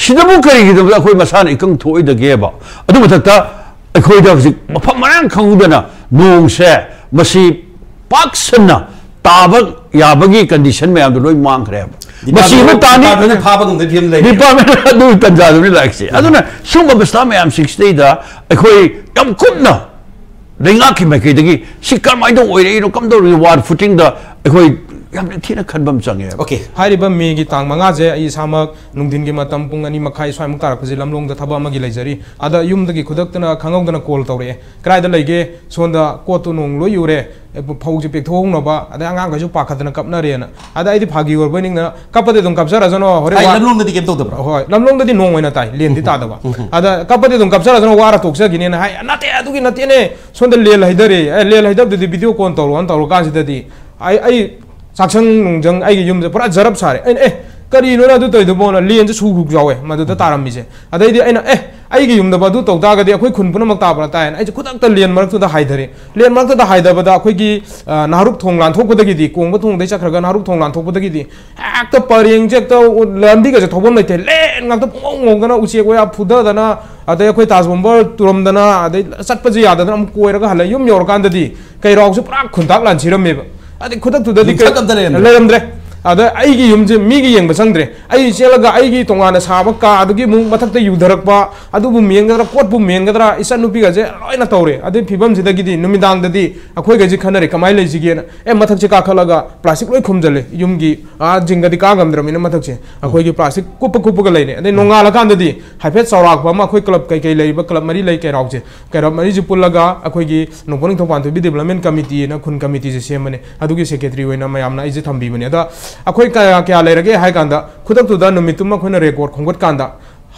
ꯁꯤꯗꯕꯨ ꯀꯔꯤꯒꯤꯗꯃꯛꯇ ꯑꯩꯈꯣꯏ ꯃꯁꯥꯅ ꯏꯀꯪ ꯊꯣꯛꯑꯣꯏꯗꯒꯦꯕ? ꯑꯗꯨ ꯃꯊꯛꯇ ꯑꯩꯈꯣꯏꯗ ꯍꯧꯖꯤꯛ ꯃꯐꯝ ꯃꯔꯥꯡ ꯈꯪꯍꯧꯗꯅ ꯅꯣꯡꯁꯦ, ꯃꯁꯤ ꯄꯥꯛ ꯁꯟꯅ ꯇꯥꯕ ꯌꯥꯕꯒꯤ condition ꯃꯌꯥꯝꯗꯣ ꯂꯣꯏ ꯃꯥꯡꯈ꯭ꯔꯦꯕ꯫ ꯃꯁꯤ ꯑꯃ ꯇꯥꯅꯤ꯫ Department ꯐꯥꯕ ꯉꯝꯗꯕ ꯐꯤꯕꯝ ꯂꯩꯔꯦ꯫ Department ꯑꯗꯨ ꯇꯟꯖꯥꯗꯨꯅꯤ ꯂꯥꯛꯏꯁꯦ꯫ ꯑꯗꯨꯅ ꯁꯨꯝꯕ ꯑꯕꯁꯊꯥ ꯃꯌꯥꯝꯁꯤꯡꯁꯤꯗꯩꯗ ꯑꯩꯈꯣꯏ ꯌꯥꯝ ꯀꯨꯞꯅ ꯂꯩꯉꯥꯛꯀꯤ ꯃꯥꯏꯀꯩꯗꯒꯤ ꯁꯤ ꯀꯔꯝꯍꯥꯏꯅ ꯑꯣꯏꯔꯛꯏꯅꯣ, ꯀꯝꯗꯧꯔꯤꯅꯣ, war footing ꯗ ꯑꯩꯈꯣꯏ ꯌꯥꯝꯅ ꯊꯤꯅ ꯈꯟꯕ ꯑꯃ ꯆꯪꯉꯦꯕ꯫ Okay꯫ ꯍꯥꯏꯔꯤꯕ ꯃꯦꯒꯤ ꯇꯥꯡ ꯃꯉꯥꯁꯦ ꯑꯩ ꯏꯁꯥꯃꯛ ꯅꯨꯡꯊꯤꯟꯒꯤ ꯃꯇꯝ ꯄꯨꯡ ꯑꯅꯤ ꯃꯈꯥꯏ ꯁ꯭ꯋꯥꯏꯃꯨꯛ ꯇꯥꯔꯛꯄꯁꯦ ꯂꯝꯂꯣꯡꯗ ꯊꯕꯛ ꯑꯃꯒꯤ ꯂꯩꯖꯔꯤ꯫ ꯑꯗ ꯌꯨꯝꯗꯒꯤ ꯈꯨꯗꯛꯇꯅ ꯈꯪꯍꯧꯗꯅ call ꯇꯧꯔꯛꯑꯦ꯫ "ꯀꯗꯥꯏꯗ ꯂꯩꯒꯦ? ꯁꯣꯝꯗ ꯀꯣꯠꯇꯨ ꯅꯣꯡ ꯂꯣꯏ ꯌꯨꯔꯦ, ꯐꯧꯁꯦ ꯄꯦꯛꯊꯣꯛꯍꯧꯅꯕ, ꯑꯗꯩ ꯑꯉꯥꯡꯈꯩꯁꯨ ꯄꯥꯈꯠꯇꯅ ꯀꯞꯅꯔꯦꯅ"꯫ ꯑꯗ ꯑꯩꯗꯤ ꯐꯥꯒꯤ ꯑꯣꯏꯔꯕꯣꯏ ꯅꯤꯡꯗꯅ, "ꯀꯞꯄꯗꯤ ꯑꯗꯨꯝ ꯀꯞꯆꯔꯁꯅꯣ, ꯍꯣꯔꯦꯟ ꯍꯥꯏ, ꯋꯥ-" ꯂꯝꯂꯣꯡꯗꯗꯤ ꯀꯩꯝ ꯇꯧꯗꯕ꯭ꯔꯣ? ꯍꯣꯏ, ꯂꯝꯂꯣꯡꯗꯗꯤ ꯅꯣꯡ ꯑꯣꯏꯅ ꯇꯥꯏ, ꯂꯦꯟꯗꯤ ꯇꯥꯗꯕ꯫ ꯑꯗ "ꯀꯞꯄꯗꯤ ꯑꯗꯨꯝ ꯀꯞꯆꯔꯁꯅꯣ, ꯋꯥꯔ ꯇꯣꯛꯆꯈꯤꯅꯦꯅ" ꯍꯥꯏ꯫ "ꯅꯠꯇꯦ, ꯑꯗꯨꯒꯤ ꯅꯠꯇꯦꯅꯦ, ꯁꯣꯝꯗ ꯂꯦꯟ ꯍꯩꯊꯔꯦ, ꯑꯦ, ꯂꯦꯟ ꯍꯩꯊꯕꯗꯨꯗꯤ video call ꯇꯧꯔꯣꯅ" ꯇꯧꯔꯀꯥꯟꯁꯤꯗꯗꯤ ꯑꯩ, ꯑꯩ ꯆꯥꯛꯁꯪ ꯅꯨꯡꯖꯪ ꯑꯩꯒꯤ ꯌꯨꯝꯁꯦ ꯄꯨꯔꯥ ꯖꯔꯞ ꯁꯥꯔꯦ꯫ ꯑꯩꯅ, "ꯑꯦ, ꯀꯔꯤꯅꯣꯅꯦ ꯑꯗꯨ ꯇꯧꯔꯤꯗꯨꯕꯣꯅ?" ꯂꯦꯟꯁꯦ ꯁꯨ ꯍꯨꯛ ꯌꯥꯎꯋꯦ ꯃꯗꯨꯗ ꯇꯥꯔꯝꯃꯤꯁꯦ꯫ ꯑꯗꯩꯗꯤ ꯑꯩꯅ, "ꯑꯦ, ꯑꯩꯒꯤ ꯌꯨꯝꯗꯕꯨ ꯑꯗꯨ ꯇꯧ ꯇꯥꯔꯒꯗꯤ ꯑꯩꯈꯣꯏ ꯈꯨꯟ ꯄꯨꯝꯅꯃꯛ ꯇꯥꯕ꯭ꯔꯥ ꯇꯥꯏꯅ" ꯑꯩꯁꯦ ꯈꯨꯗꯛꯇ ꯂꯦꯟ ꯃꯔꯛꯇꯨꯗ ꯍꯥꯏꯊꯔꯦ꯫ ꯂꯦꯟ ꯃꯔꯛꯇꯨꯗ ꯍꯥꯏꯊꯕꯗ ꯑꯩꯈꯣꯏꯒꯤ, ꯑ, ꯅꯍꯥꯔꯨꯞ ꯊꯣꯡ ꯂꯥꯟꯊꯣꯛꯄꯗꯒꯤꯗꯤ, ꯀꯣꯡꯕ ꯊꯣꯡꯗꯩ ꯆꯠꯈ꯭ꯔꯒ ꯅꯍꯥꯔꯨꯞ ꯊꯣꯡ ꯂꯥꯟꯊꯣꯛꯄꯗꯒꯤꯗꯤ ꯍꯦꯛꯇ ꯄꯔꯦꯡꯁꯦ ꯍꯦꯛꯇ ꯂꯝꯕꯤꯒꯁꯦ ꯊꯧꯐꯝ ꯂꯩꯇꯦ꯫ ꯂꯦꯟ ꯉꯥꯛꯇ ꯄꯨꯡꯉꯧ ꯉꯧꯗꯅ ꯎꯆꯦꯛ ꯋꯥꯌꯥ ꯐꯨꯗꯗꯅ, ꯑꯗꯩ ꯑꯩꯈꯣꯏ ꯇꯥꯖ ꯕꯣꯝꯕꯔ ꯇꯨꯔꯝꯗꯅ, ꯑꯗꯩ ꯆꯠꯄꯁꯦ ꯌꯥꯗꯗꯅ ꯑꯃꯨꯛ ꯀꯣꯏꯔꯒ ꯍꯜꯂꯛꯑꯦ꯫ ꯌꯨꯝ ꯌꯧꯔꯀꯥꯟꯗꯗꯤ ꯀꯩꯔꯥꯎꯁꯦ ꯄꯨꯔꯥ ꯈꯨꯟꯇꯥꯛ ꯂꯥꯟꯁꯤꯔꯝꯃꯦꯕ꯫ ꯑꯗꯩ ꯈꯨꯗꯛꯇꯨꯗꯗꯤ ꯀꯩ-, ꯌꯨꯝꯊꯛ ꯑꯝꯇ ꯂꯩꯔꯝꯗ꯭ꯔꯦ꯫ ꯂꯩꯔꯝꯗ꯭ꯔꯦ꯫ ꯑꯗ ꯑꯩꯒꯤ ꯌꯨꯝꯁꯦ ꯃꯤꯒꯤ ꯌꯦꯡꯕ ꯆꯪꯗ꯭ꯔꯦ꯫ ꯑꯩ ꯆꯦꯜꯂꯒ ꯑꯩꯒꯤ ꯇꯣꯉꯥꯟꯅ ꯁꯥꯕ ꯀꯥ ꯑꯗꯨꯒꯤ ꯑꯃꯨꯛ ꯃꯊꯛꯇ ꯌꯨꯊꯔꯛꯄ, ꯑꯗꯨꯕꯨ ꯃꯦꯟꯒꯗ꯭ꯔꯥ, ꯀꯣꯠꯄꯨ ꯃꯦꯟꯒꯗ꯭ꯔꯥ, ꯏꯆꯟ ꯅꯨꯄꯤꯒꯁꯦ ꯂꯣꯏꯅ ꯇꯧꯔꯦ꯫ ꯑꯗꯨꯒꯤ ꯐꯤꯕꯝꯁꯤꯗꯒꯤꯗꯤ ꯅꯨꯃꯤꯗꯥꯡꯗꯗꯤ ꯑꯩꯈꯣꯏꯈꯩꯁꯦ ꯈꯟꯅꯔꯦ, ꯀꯃꯥꯏꯅ ꯂꯩꯁꯤꯒꯦꯅ꯫ ꯑꯦ, ꯃꯊꯛꯁꯦ ꯀꯥꯈꯠꯂꯒ plastic ꯂꯣꯏ ꯈꯨꯝꯖꯜꯂꯦ꯫ ꯌꯨꯝꯒꯤ, ꯑꯥ, ꯖꯤꯡꯒꯗꯤ ꯀꯥ ꯉꯝꯗ꯭ꯔꯕꯅꯤꯅ ꯃꯊꯛꯁꯦ ꯑꯩꯈꯣꯏꯒꯤ plastic ꯀꯨꯞꯄ ꯀꯨꯞꯄꯒ ꯂꯩꯔꯦ꯫ ꯑꯗꯩ ꯅꯣꯡꯉꯥꯜꯂꯀꯥꯟꯗꯗꯤ ꯍꯥꯏꯐꯦꯠ ꯆꯥꯎꯔꯥꯛꯄ ꯑꯃ ꯑꯩꯈꯣꯏ club ꯀꯩꯀꯩ ꯂꯩꯔꯤꯕ club ꯃꯔꯤ ꯂꯩ ꯀꯩꯔꯥꯎꯁꯦ, ꯀꯩꯔꯥꯎ ꯃꯔꯤꯁꯦ ꯄꯨꯜꯂꯒ ꯑꯩꯈꯣꯏꯒꯤ ꯅꯣꯡꯄꯣꯛ ꯅꯤꯡꯊꯧ ꯄꯥꯟꯊꯣꯏꯕꯤ development committee ꯑꯅ ꯈꯨꯟ committee ꯁꯦ ꯁꯦꯝꯕꯅꯦ꯫ ꯑꯗꯨꯒꯤ secretary ꯑꯣꯏꯅ ꯃꯌꯥꯝꯅ ꯑꯩꯁꯦ ꯊꯝꯕꯤꯕꯅꯦ꯫ ꯑꯗ ꯑꯩꯈꯣꯏ ꯀꯌꯥ, ꯀꯌꯥ ꯂꯩꯔꯒꯦ ꯍꯥꯏ ꯀꯥꯟꯗ, ꯈꯨꯗꯛꯇꯨꯗ ꯅꯨꯃꯤꯠꯇꯨꯃ ꯑꯩꯈꯣꯏꯅ record ꯈꯣꯝꯒꯠꯀꯥꯟꯗ,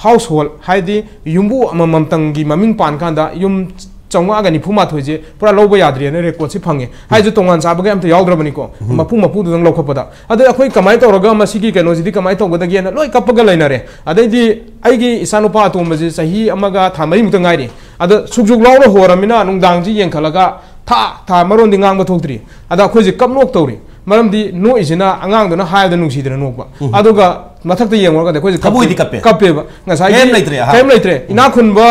household ꯍꯥꯏꯗꯤ ꯌꯨꯝꯕꯨ ꯑꯃꯃꯝꯇꯪꯒꯤ ꯃꯃꯤꯡ ꯄꯥꯟ ꯀꯥꯟꯗ ꯌꯨꯝ ꯆꯥꯝꯃꯉꯥꯒ ꯅꯤꯐꯨ ꯃꯥꯊꯣꯏꯁꯦ ꯄꯨꯔꯥ ꯂꯧꯕ ꯌꯥꯗ꯭ꯔꯦꯅ record ꯁꯦ ꯐꯪꯉꯦ꯫ ꯍꯥꯏꯁꯦ ꯇꯣꯉꯥꯟ ꯆꯥꯕꯒ ꯑꯝꯇ ꯌꯥꯎꯗ꯭ꯔꯕꯅꯤꯀꯣ꯫ ꯃꯄꯨ ꯃꯄꯨꯗꯨꯗꯪ ꯂꯧꯈꯠꯄꯗ꯫ ꯑꯗꯩ ꯑꯩꯈꯣꯏ ꯀꯃꯥꯏꯅ ꯇꯧꯔꯒ ꯃꯁꯤꯒꯤ ꯀꯩꯅꯣꯁꯤꯗꯤ ꯀꯃꯥꯏꯅ ꯇꯧꯒꯗꯒꯦꯅ ꯂꯣꯏ ꯀꯞꯄꯒ ꯂꯩꯅꯔꯦ꯫ ꯑꯗꯩꯗꯤ ꯑꯩꯒꯤ ꯏꯆꯥꯅꯨꯄꯥ ꯑꯇꯣꯝꯕꯁꯦ ꯆꯍꯤ ꯑꯃꯒ ꯊꯥ ꯃꯔꯤꯃꯨꯛꯇ ꯉꯥꯏꯔꯤ꯫ ꯑꯗ ꯁꯨꯛ ꯁꯨꯛ ꯂꯥꯎꯅ ꯍꯣꯔꯃꯤꯅ ꯅꯨꯡꯗꯥꯡꯁꯤ ꯌꯦꯡꯈꯠꯂꯒ ꯊꯥ ꯊꯥ ꯃꯔꯣꯟꯗꯤ ꯉꯥꯡꯕ ꯊꯣꯛꯇ꯭ꯔꯤ꯫ ꯑꯗ ꯑꯩꯈꯣꯏꯁꯦ ꯀꯞꯅꯣꯛ ꯇꯧꯔꯤ꯫ ꯃꯔꯝꯗꯤ ꯅꯣꯛꯏꯁꯤꯅ ꯑꯉꯥꯡꯗꯨꯅ ꯍꯥꯏꯕꯗ ꯅꯨꯡꯁꯤꯗꯅ ꯅꯣꯛꯄ꯫ ꯎꯝ꯫ ꯑꯗꯨꯒ ꯃꯊꯛꯇ ꯌꯦꯡꯉꯨꯔꯒꯗꯤ ꯑꯩꯈꯣꯏꯁꯦ ꯊꯃꯣꯏꯗꯤ ꯀꯞꯄꯦ꯫ ꯀꯞꯄꯦꯕ꯫ ꯉꯁꯥꯏꯒꯤ ꯀꯩꯝ ꯂꯩꯇ꯭ꯔꯦ, ꯑꯍꯥ꯫ ꯀꯩꯝ ꯂꯩꯇ꯭ꯔꯦ꯫ ꯎꯝ꯫ ꯏꯅꯥꯛ ꯈꯨꯟꯕ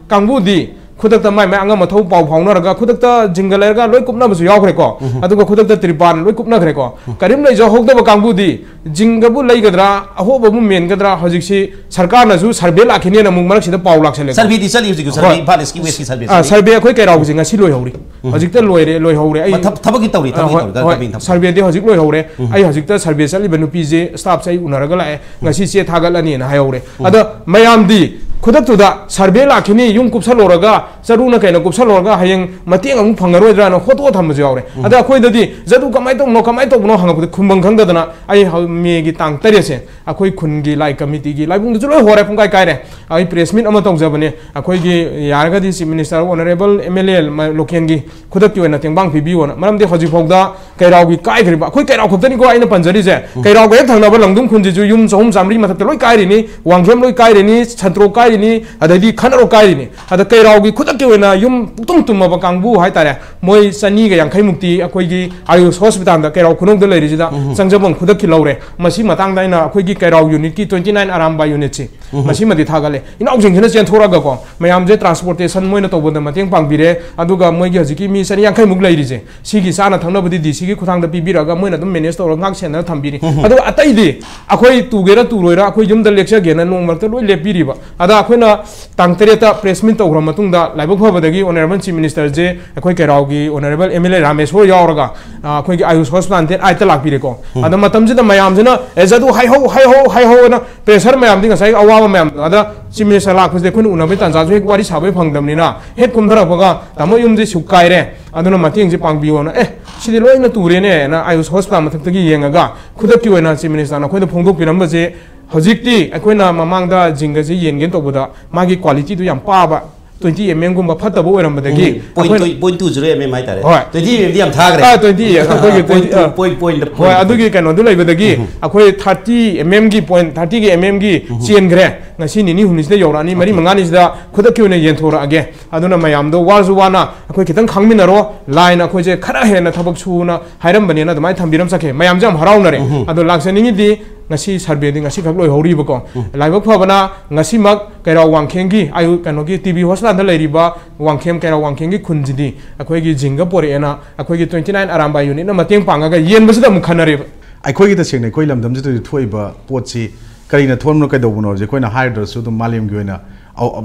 ꯀꯥꯡꯕꯨꯗꯤ ꯈꯨꯗꯛꯇ ꯃꯥꯏ ꯃꯥꯏ ꯑꯉꯝ ꯑꯊꯧ ꯄꯥꯎ ꯐꯥꯎꯅꯔꯒ ꯈꯨꯗꯛꯇ ꯖꯤꯡꯒ ꯂꯩꯔꯒ ꯂꯣꯏ ꯀꯨꯞꯅꯕꯁꯨ ꯌꯥꯎꯈ꯭ꯔꯦꯀꯣ꯫ ꯎꯝ꯫ ꯑꯗꯨꯒ ꯈꯨꯗꯛꯇ ꯇ꯭ꯔꯤꯄꯥꯟ ꯂꯣꯏ ꯀꯨꯞꯅꯈ꯭ꯔꯦꯀꯣ꯫ ꯎꯝ꯫ ꯀꯔꯤꯝ ꯂꯩꯖꯍꯧꯗꯕ ꯀꯥꯡꯕꯨꯗꯤ ꯖꯤꯡꯒꯕꯨ ꯂꯩꯒꯗ꯭ꯔꯥ, ꯑꯍꯣꯕꯕꯨ ꯃꯦꯟꯒꯗ꯭ꯔꯥ, ꯍꯧꯖꯤꯛꯁꯤ ꯁꯔꯀꯥꯔꯅꯁꯨ ꯁꯔꯚꯦ ꯂꯥꯛꯈꯤꯅꯦꯅ ꯑꯃꯨꯛ ꯃꯔꯛꯁꯤꯗ ꯄꯥꯎ ꯂꯥꯛꯁꯜꯂꯦꯀꯣ꯫ ꯁꯔꯚꯦꯗꯤ ꯆꯠꯂꯤ ꯍꯧꯖꯤꯛ, ꯍꯣꯏ꯫ ꯁꯔꯚꯦ, ꯏꯝꯐꯥꯜ ꯏꯁꯀꯤ ꯋꯦꯁꯀꯤ ꯁꯔꯚꯦ ꯑꯥ, ꯆꯠꯂꯤ꯫ ꯁꯔꯚꯦ ꯑꯩꯈꯣꯏ ꯀꯩꯔꯥꯎꯒꯤꯁꯦ ꯉꯁꯤ ꯂꯣꯏꯍꯧꯔꯤ꯫ ꯎꯝ꯫ ꯍꯧꯖꯤꯛꯇ ꯂꯣꯏꯔꯦ, ꯂꯣꯏꯍꯧꯔꯦ꯫ ꯑꯩ ꯃ-, ꯊꯕꯛ-, ꯊꯕꯛꯀꯤ ꯇꯧꯔꯤ, ꯑꯥ, ꯊꯕꯛꯀꯤ ꯍꯣꯏ, ꯇꯧꯔꯤ, ꯍꯣꯏ꯫ ꯊꯕꯛꯀꯤ ꯊꯕꯛ꯫ ꯁꯔꯚꯦꯗꯤ ꯍꯧꯖꯤꯛ ꯂꯣꯏꯍꯧꯔꯦ꯫ ꯎꯝ꯫ ꯑꯩ ꯍꯧꯖꯤꯛꯇ ꯁꯔꯚꯦ ꯆꯠꯂꯤꯕ ꯅꯨꯄꯤꯁꯦ ꯁ꯭ꯇꯥꯐꯁꯦ ꯑꯩ ꯎꯅꯔꯒ ꯂꯥꯛꯑꯦ꯫ ꯎꯝ꯫ ꯉꯁꯤ ꯆꯦ ꯊꯥꯒꯠꯂꯅꯤꯅ ꯍꯥꯏꯍꯧꯔꯦ꯫ ꯎꯝ꯫ ꯑꯗ ꯃꯌꯥꯝꯗꯤ ꯈꯨꯗꯛꯇꯨꯗ ꯁꯔꯚꯦ ꯂꯥꯛꯈꯤꯅꯤ, ꯌꯨꯝ ꯀꯨꯞꯁꯜꯂꯨꯔꯒ, ꯆꯔꯨꯅ ꯀꯩꯅ ꯀꯨꯞꯁꯜꯂꯨꯔꯒ ꯍꯌꯦꯡ ꯃꯇꯦꯡ ꯑꯃꯨꯛ ꯐꯪꯉꯔꯣꯏꯗ꯭ꯔꯥꯅ ꯍꯣꯠꯇꯣꯛꯑ ꯊꯝꯕꯁꯨ ꯌꯥꯎꯔꯦ꯫ ꯎꯝ꯫ ꯑꯗ ꯑꯩꯈꯣꯏꯗꯗꯤ ꯖꯗꯨ ꯀꯃꯥꯏꯅ ꯇꯧꯕꯅꯣ, ꯀꯃꯥꯏꯅ ꯇꯧꯕꯅꯣ ꯍꯪꯉꯛꯄꯗ ꯈꯨꯝꯕꯝ ꯈꯪꯗꯗꯅ ꯑꯩ ꯍꯧ-, ꯃꯦꯒꯤ ꯇꯥꯡ ꯇꯔꯦꯠꯁꯦ ꯑꯩꯈꯣꯏ ꯈꯨꯟꯒꯤ ꯂꯥꯏ ꯀꯃꯤꯇꯤꯒꯤ ꯂꯥꯏꯕꯨꯡꯗꯁꯨ ꯂꯣꯏ ꯍꯣꯔꯦ, ꯄꯨꯡꯀꯥꯏ ꯀꯥꯏꯔꯦ꯫ ꯑꯩ ꯄ꯭ꯔꯦꯁ ꯃꯤꯠ ꯑꯃ ꯇꯧꯖꯕꯅꯦ꯫ ꯑꯩꯈꯣꯏꯒꯤ ꯌꯥꯔꯒꯗꯤ chief minister, honourable M L A ꯂꯣꯀꯦꯜꯒꯤ ꯈꯨꯗꯛꯀꯤ ꯑꯣꯏꯅ ꯇꯦꯡꯕꯥꯡ ꯄꯤꯕꯤꯌꯣꯅ꯫ ꯃꯔꯝꯗꯤ ꯍꯧꯖꯤꯛꯐꯥꯎꯗ ꯀꯩꯔꯥꯎꯒꯤ ꯀꯥꯏꯈ꯭ꯔꯤꯕ, ꯑꯩꯈꯣꯏ ꯀꯩꯔꯥꯎ ꯈꯛꯇꯅꯤꯀꯣ ꯑꯩꯅ ꯄꯟꯖꯔꯤꯁꯦ꯫ ꯎꯝ꯫ ꯀꯩꯔꯥꯎꯒ ꯍꯦꯛ ꯊꯪꯅꯕ ꯂꯪꯗꯨꯝ ꯈꯨꯟꯁꯤꯁꯨ ꯌꯨꯝ ꯆꯍꯨꯝ ꯆꯥꯃꯔꯤ ꯃꯊꯛꯇ ꯂꯣꯏ ꯀꯥꯏꯔꯤꯅꯤ, ꯋꯥꯡꯈꯦꯝ ꯂꯣꯏ ꯀꯥꯏꯔꯤꯅꯤ, ꯁꯟꯇ꯭ꯔꯣꯛ ꯀꯥꯏꯔꯤꯅꯤ, ꯑꯗꯩꯗꯤ ꯈꯅꯔꯣꯛ ꯀꯥꯏꯔꯤꯅꯤ꯫ ꯑꯗ ꯀꯩꯔꯥꯎꯒꯤ ꯈꯨꯗꯛꯀꯤ ꯑꯣꯏꯅ ꯌꯨꯝ ꯄꯨꯛꯇꯨꯝ ꯇꯨꯝꯃꯕ ꯀꯥꯡꯕꯨ ꯍꯥꯏꯇꯥꯔꯦ, ꯃꯣꯏ ꯆꯅꯤꯒ ꯌꯥꯡꯈꯩ ꯃꯨꯛꯇꯤ ꯑꯩꯈꯣꯏꯒꯤ ꯑꯌꯨꯁ ꯍꯣꯁꯄꯤꯇꯥꯜꯗ ꯀꯩꯔꯥꯎ ꯈꯨꯅꯧꯗ ꯂꯩꯔꯤꯁꯤꯗ ꯎꯝ꯫ ꯆꯪꯖꯐꯝ ꯈꯨꯗꯛꯀꯤ ꯂꯧꯔꯦ꯫ ꯃꯁꯤ ꯃꯇꯥꯡꯗ ꯑꯩꯅ ꯑꯩꯈꯣꯏꯒꯤ ꯀꯩꯔꯥꯎ ꯌꯨꯅꯤꯠꯀꯤ twenty nine ꯑꯔꯥꯝꯕꯥꯏ ꯌꯨꯅꯤꯠꯁꯤ ꯎꯝ꯫ ꯃꯁꯤꯃꯗꯤ ꯊꯥꯒꯠꯂꯦ꯫ ꯏꯅꯥꯎꯁꯤꯡꯁꯤꯅ ꯆꯦꯟꯊꯣꯔꯛꯑꯒꯀꯣ, ꯃꯌꯥꯝꯁꯦ transportation ꯃꯣꯏꯅ ꯇꯧꯕꯗ ꯃꯇꯦꯡ ꯄꯥꯡꯕꯤꯔꯦ꯫ ꯑꯗꯨꯒ ꯃꯣꯏꯒꯤ ꯍꯧꯖꯤꯛꯀꯤ ꯃꯤ ꯆꯅꯤ ꯌꯥꯡꯈꯩꯃꯨꯛ ꯂꯩꯔꯤꯁꯦ, ꯁꯤꯒꯤ ꯆꯥꯅ ꯊꯛꯅꯕꯗꯤ ꯗꯤ ꯁꯤꯒꯤ ꯈꯨꯠꯊꯥꯡꯗ ꯄꯤꯕꯤꯔꯒ ꯃꯣꯏꯅ ꯑꯗꯨꯝ ꯃꯦꯅꯦꯖ ꯇꯧꯔꯒ ꯉꯥꯛ ꯁꯦꯟꯅ ꯊꯝꯕꯤꯔꯤ꯫ ꯎꯝ꯫ ꯑꯗꯨꯒ ꯑꯇꯩꯗꯤ ꯑꯩꯈꯣꯏ ꯇꯨꯒꯦꯔꯥ ꯇꯨꯔꯣꯏꯔꯥ ꯑꯩꯈꯣꯏ ꯌꯨꯝꯗ ꯂꯦꯛꯆꯒꯦꯅ ꯅꯣꯡ ꯃꯔꯛꯇ ꯂꯣꯏ ꯂꯦꯞꯄꯤꯔꯤꯕ꯫ ꯑꯗ ꯑꯩꯈꯣꯏꯅ ꯇꯥꯡ ꯇꯔꯦꯠꯇ ꯄ꯭ꯔꯦꯁ ꯃꯤꯠ ꯇꯧꯈ꯭ꯔ ꯃꯇꯨꯡꯗ ꯂꯥꯏꯕꯛ ꯐꯕꯗꯒꯤ ꯑꯣꯅꯔꯦꯕꯜ ꯆꯤꯐ ꯃꯤꯅꯤꯁꯇꯔꯁꯦ ꯑꯩꯈꯣꯏ ꯀꯩꯔꯥꯎꯒꯤ honourable M L A Rameshwor ꯌꯥꯎꯔꯒ, ꯑ, ꯑꯩꯈꯣꯏꯒꯤ ꯑꯥꯌꯨꯁ ꯍꯣꯁꯄꯤꯇꯥꯜ ꯗꯦꯠ ꯑꯥꯏꯠꯇ ꯂꯥꯛꯄꯤꯔꯦꯀꯣ꯫ ꯎꯝ꯫ ꯑꯗ ꯃꯇꯝꯁꯤꯗ ꯃꯌꯥꯝꯁꯤꯅ, "ꯑꯦ, ꯖꯗꯨ ꯍꯥꯏꯍꯧ, ꯍꯥꯏꯍꯧ, ꯍꯥꯏꯍꯧꯅ" ꯄ꯭ꯔꯦꯁꯔ ꯃꯌꯥꯝꯗꯤ ꯉꯁꯥꯏ ꯑꯋꯥꯕ ꯃꯌꯥꯝꯗꯣ ꯑꯗ ꯆꯤꯐ ꯃꯤꯅꯤꯁꯇꯔ ꯂꯥꯛꯄꯁꯤꯗ ꯑꯩꯈꯣꯏꯅ ꯎꯅꯕꯒꯤ ꯇꯥꯟꯖꯥꯁꯨ ꯍꯦꯛ ꯋꯥꯔꯤ ꯁꯥꯕꯒꯤ ꯐꯪꯗꯕꯅꯤꯅ ꯍꯦꯛ ꯀꯨꯝꯊꯔꯛꯄꯒ, "ꯇꯥꯃꯣ ꯌꯨꯝꯁꯤ ꯁꯨꯛ ꯀꯥꯏꯔꯦ, ꯑꯗꯨꯅ ꯃꯇꯦꯡꯁꯤ ꯄꯥꯡꯕꯤꯌꯣꯅ"꯫ "ꯑꯦ, ꯁꯤꯗꯤ ꯂꯣꯏꯅ ꯇꯨꯔꯦꯅꯦꯅ" ꯑꯥꯌꯨꯁ ꯍꯣꯁꯄꯤꯇꯥꯜ ꯃꯊꯛꯇꯒꯤ ꯌꯦꯡꯉꯒ ꯈꯨꯗꯛꯀꯤ ꯑꯣꯏꯅ ꯆꯤꯐ ꯃꯤꯅꯤꯁꯇꯔꯅ ꯑꯩꯈꯣꯏꯗ ꯐꯣꯡꯗꯣꯛꯄꯤꯔꯝꯕꯁꯦ, ꯍꯧꯖꯤꯛꯇꯤ ꯑꯩꯈꯣꯏꯅ ꯃꯃꯥꯡꯗ ꯖꯤꯡꯒꯁꯦ ꯌꯦꯟꯒꯦꯅ ꯇꯧꯕꯗ ꯃꯥꯒꯤ ꯀ꯭ꯋꯥꯂꯤꯇꯤꯗꯨ ꯌꯥꯝ ꯄꯥꯕ, ꯇ꯭ꯋꯦꯟꯇꯤ ꯑꯦꯝ ꯑꯦꯝꯒꯨꯝꯕ ꯐꯠꯇꯕ ꯑꯣꯏꯔꯝꯕꯗꯒꯤ ꯄꯣꯏꯟ ꯑꯩꯈꯣꯏꯅ two point two zero M M ꯍꯥꯏꯇꯥꯔꯦ ꯍꯣꯏ. ꯇ꯭ꯋꯦꯟꯇꯤ ꯑꯦꯝ ꯑꯦꯝꯗꯤ ꯌꯥꯝ ꯊꯥꯈ꯭ꯔꯦ ꯑꯥ, ꯇ꯭ꯋꯦꯟꯇꯤ, ꯄꯣꯏꯟ ꯇꯨ ꯑꯩꯈꯣꯏꯒꯤ ꯄꯣꯏꯟ ꯇ꯭ꯋꯦꯟꯇꯤ, ꯄꯣꯏꯟ ꯄꯣꯏꯟ ꯍꯣꯏ, ꯑꯗꯨꯒꯤ ꯀꯩꯅꯣꯗꯨ ꯂꯩꯕꯗꯒꯤ ꯑꯩꯈꯣꯏ ꯊꯥꯔꯇꯤ ꯑꯦꯝ ꯑꯦꯝꯒꯤ ꯄꯣꯏꯟ ꯊꯥꯔꯇꯤꯒꯤ ꯑꯦꯝ ꯑꯦꯝꯒꯤ ꯆꯦꯟꯈ꯭ꯔꯦ꯫ ꯉꯁꯤ ꯅꯤꯅꯤ ꯍꯨꯝꯅꯤꯁꯤꯗ ꯌꯧꯔꯛꯑꯅꯤ, ꯃꯔꯤ ꯃꯉꯥꯅꯤꯁꯤꯗ ꯈꯨꯗꯛꯀꯤ ꯑꯣꯏꯅ ꯌꯦꯟꯊꯣꯔꯛꯑꯒꯦ꯫ ꯑꯗꯨꯅ ꯃꯌꯥꯝꯗꯣ ꯋꯥꯔꯁꯨ ꯋꯥꯅ ꯑꯩꯈꯣꯏ ꯈꯤꯇꯪ ꯈꯥꯡꯃꯤꯟꯅꯔꯣ꯫ ꯂꯥꯏꯅ ꯑꯩꯈꯣꯏꯁꯦ ꯈꯔ ꯍꯦꯟꯅ ꯊꯕꯛ ꯁꯨꯅ ꯍꯥꯏꯔꯝꯕꯅꯦꯅ ꯑꯗꯨꯃꯥꯏꯅ ꯊꯝꯕꯤꯔꯝ ꯆꯠꯈ꯭ꯔꯦ꯫ ꯃꯌꯥꯝꯁꯦ ꯌꯥꯝ ꯍꯔꯥꯎꯅꯔꯦ꯫ ꯑꯗꯣ ꯂꯥꯛꯆꯅꯤꯡꯉꯤꯗꯤ ꯉꯁꯤ ꯁꯔꯚꯦꯗꯤ ꯉꯁꯤꯈꯛ ꯂꯣꯏꯍꯧꯔꯤꯕꯀꯣ꯫ ꯂꯥꯏꯕꯛ ꯐꯕꯅ ꯉꯁꯤꯃꯛ ꯀꯩꯔꯥꯎ ꯋꯥꯡꯈꯦꯡꯒꯤ ꯑꯌꯨ ꯀꯩꯅꯣꯒꯤ ꯇꯤ ꯕꯤ ꯍꯣꯁꯄꯤꯇꯥꯜꯗ ꯂꯩꯔꯤꯕ ꯋꯥꯡꯈꯦꯝ ꯀꯩꯔꯥꯎ ꯋꯥꯡꯈꯦꯡꯒꯤ ꯈꯨꯟꯁꯤꯗꯤ ꯑꯩꯈꯣꯏꯒꯤ ꯖꯤꯡꯒ ꯄꯣꯔꯛꯑꯦꯅ ꯑꯩꯈꯣꯏꯒꯤ ꯇ꯭ꯋꯦꯟꯇꯤ ꯅꯥꯏꯟ ꯑꯔꯥꯝꯕꯥꯏ ꯌꯨꯅꯤꯠꯅ ꯃꯇꯦꯡ ꯄꯥꯡꯉꯒ ꯌꯦꯟꯕꯁꯤꯗ ꯑꯃꯨꯛ ꯈꯟꯅꯔꯦꯕ꯫ ꯑꯩꯈꯣꯏꯒꯤ ꯇꯁꯦꯡꯅ ꯑꯩꯈꯣꯏ ꯂꯝꯗꯝꯁꯤꯗ ꯊꯣꯛꯏꯕ ꯄꯣꯠꯁꯤ ꯀꯔꯤꯅ ꯊꯣꯛꯍꯟꯕꯅꯣ ꯀꯩꯗꯧꯕꯅꯣ ꯍꯧꯖꯤꯛ ꯑꯩꯈꯣꯏꯅ ꯍꯥꯏꯗ꯭ꯔꯁꯨ ꯑꯗꯨꯝ ꯃꯥꯂꯦꯝꯒꯤ ꯑꯣꯏꯅ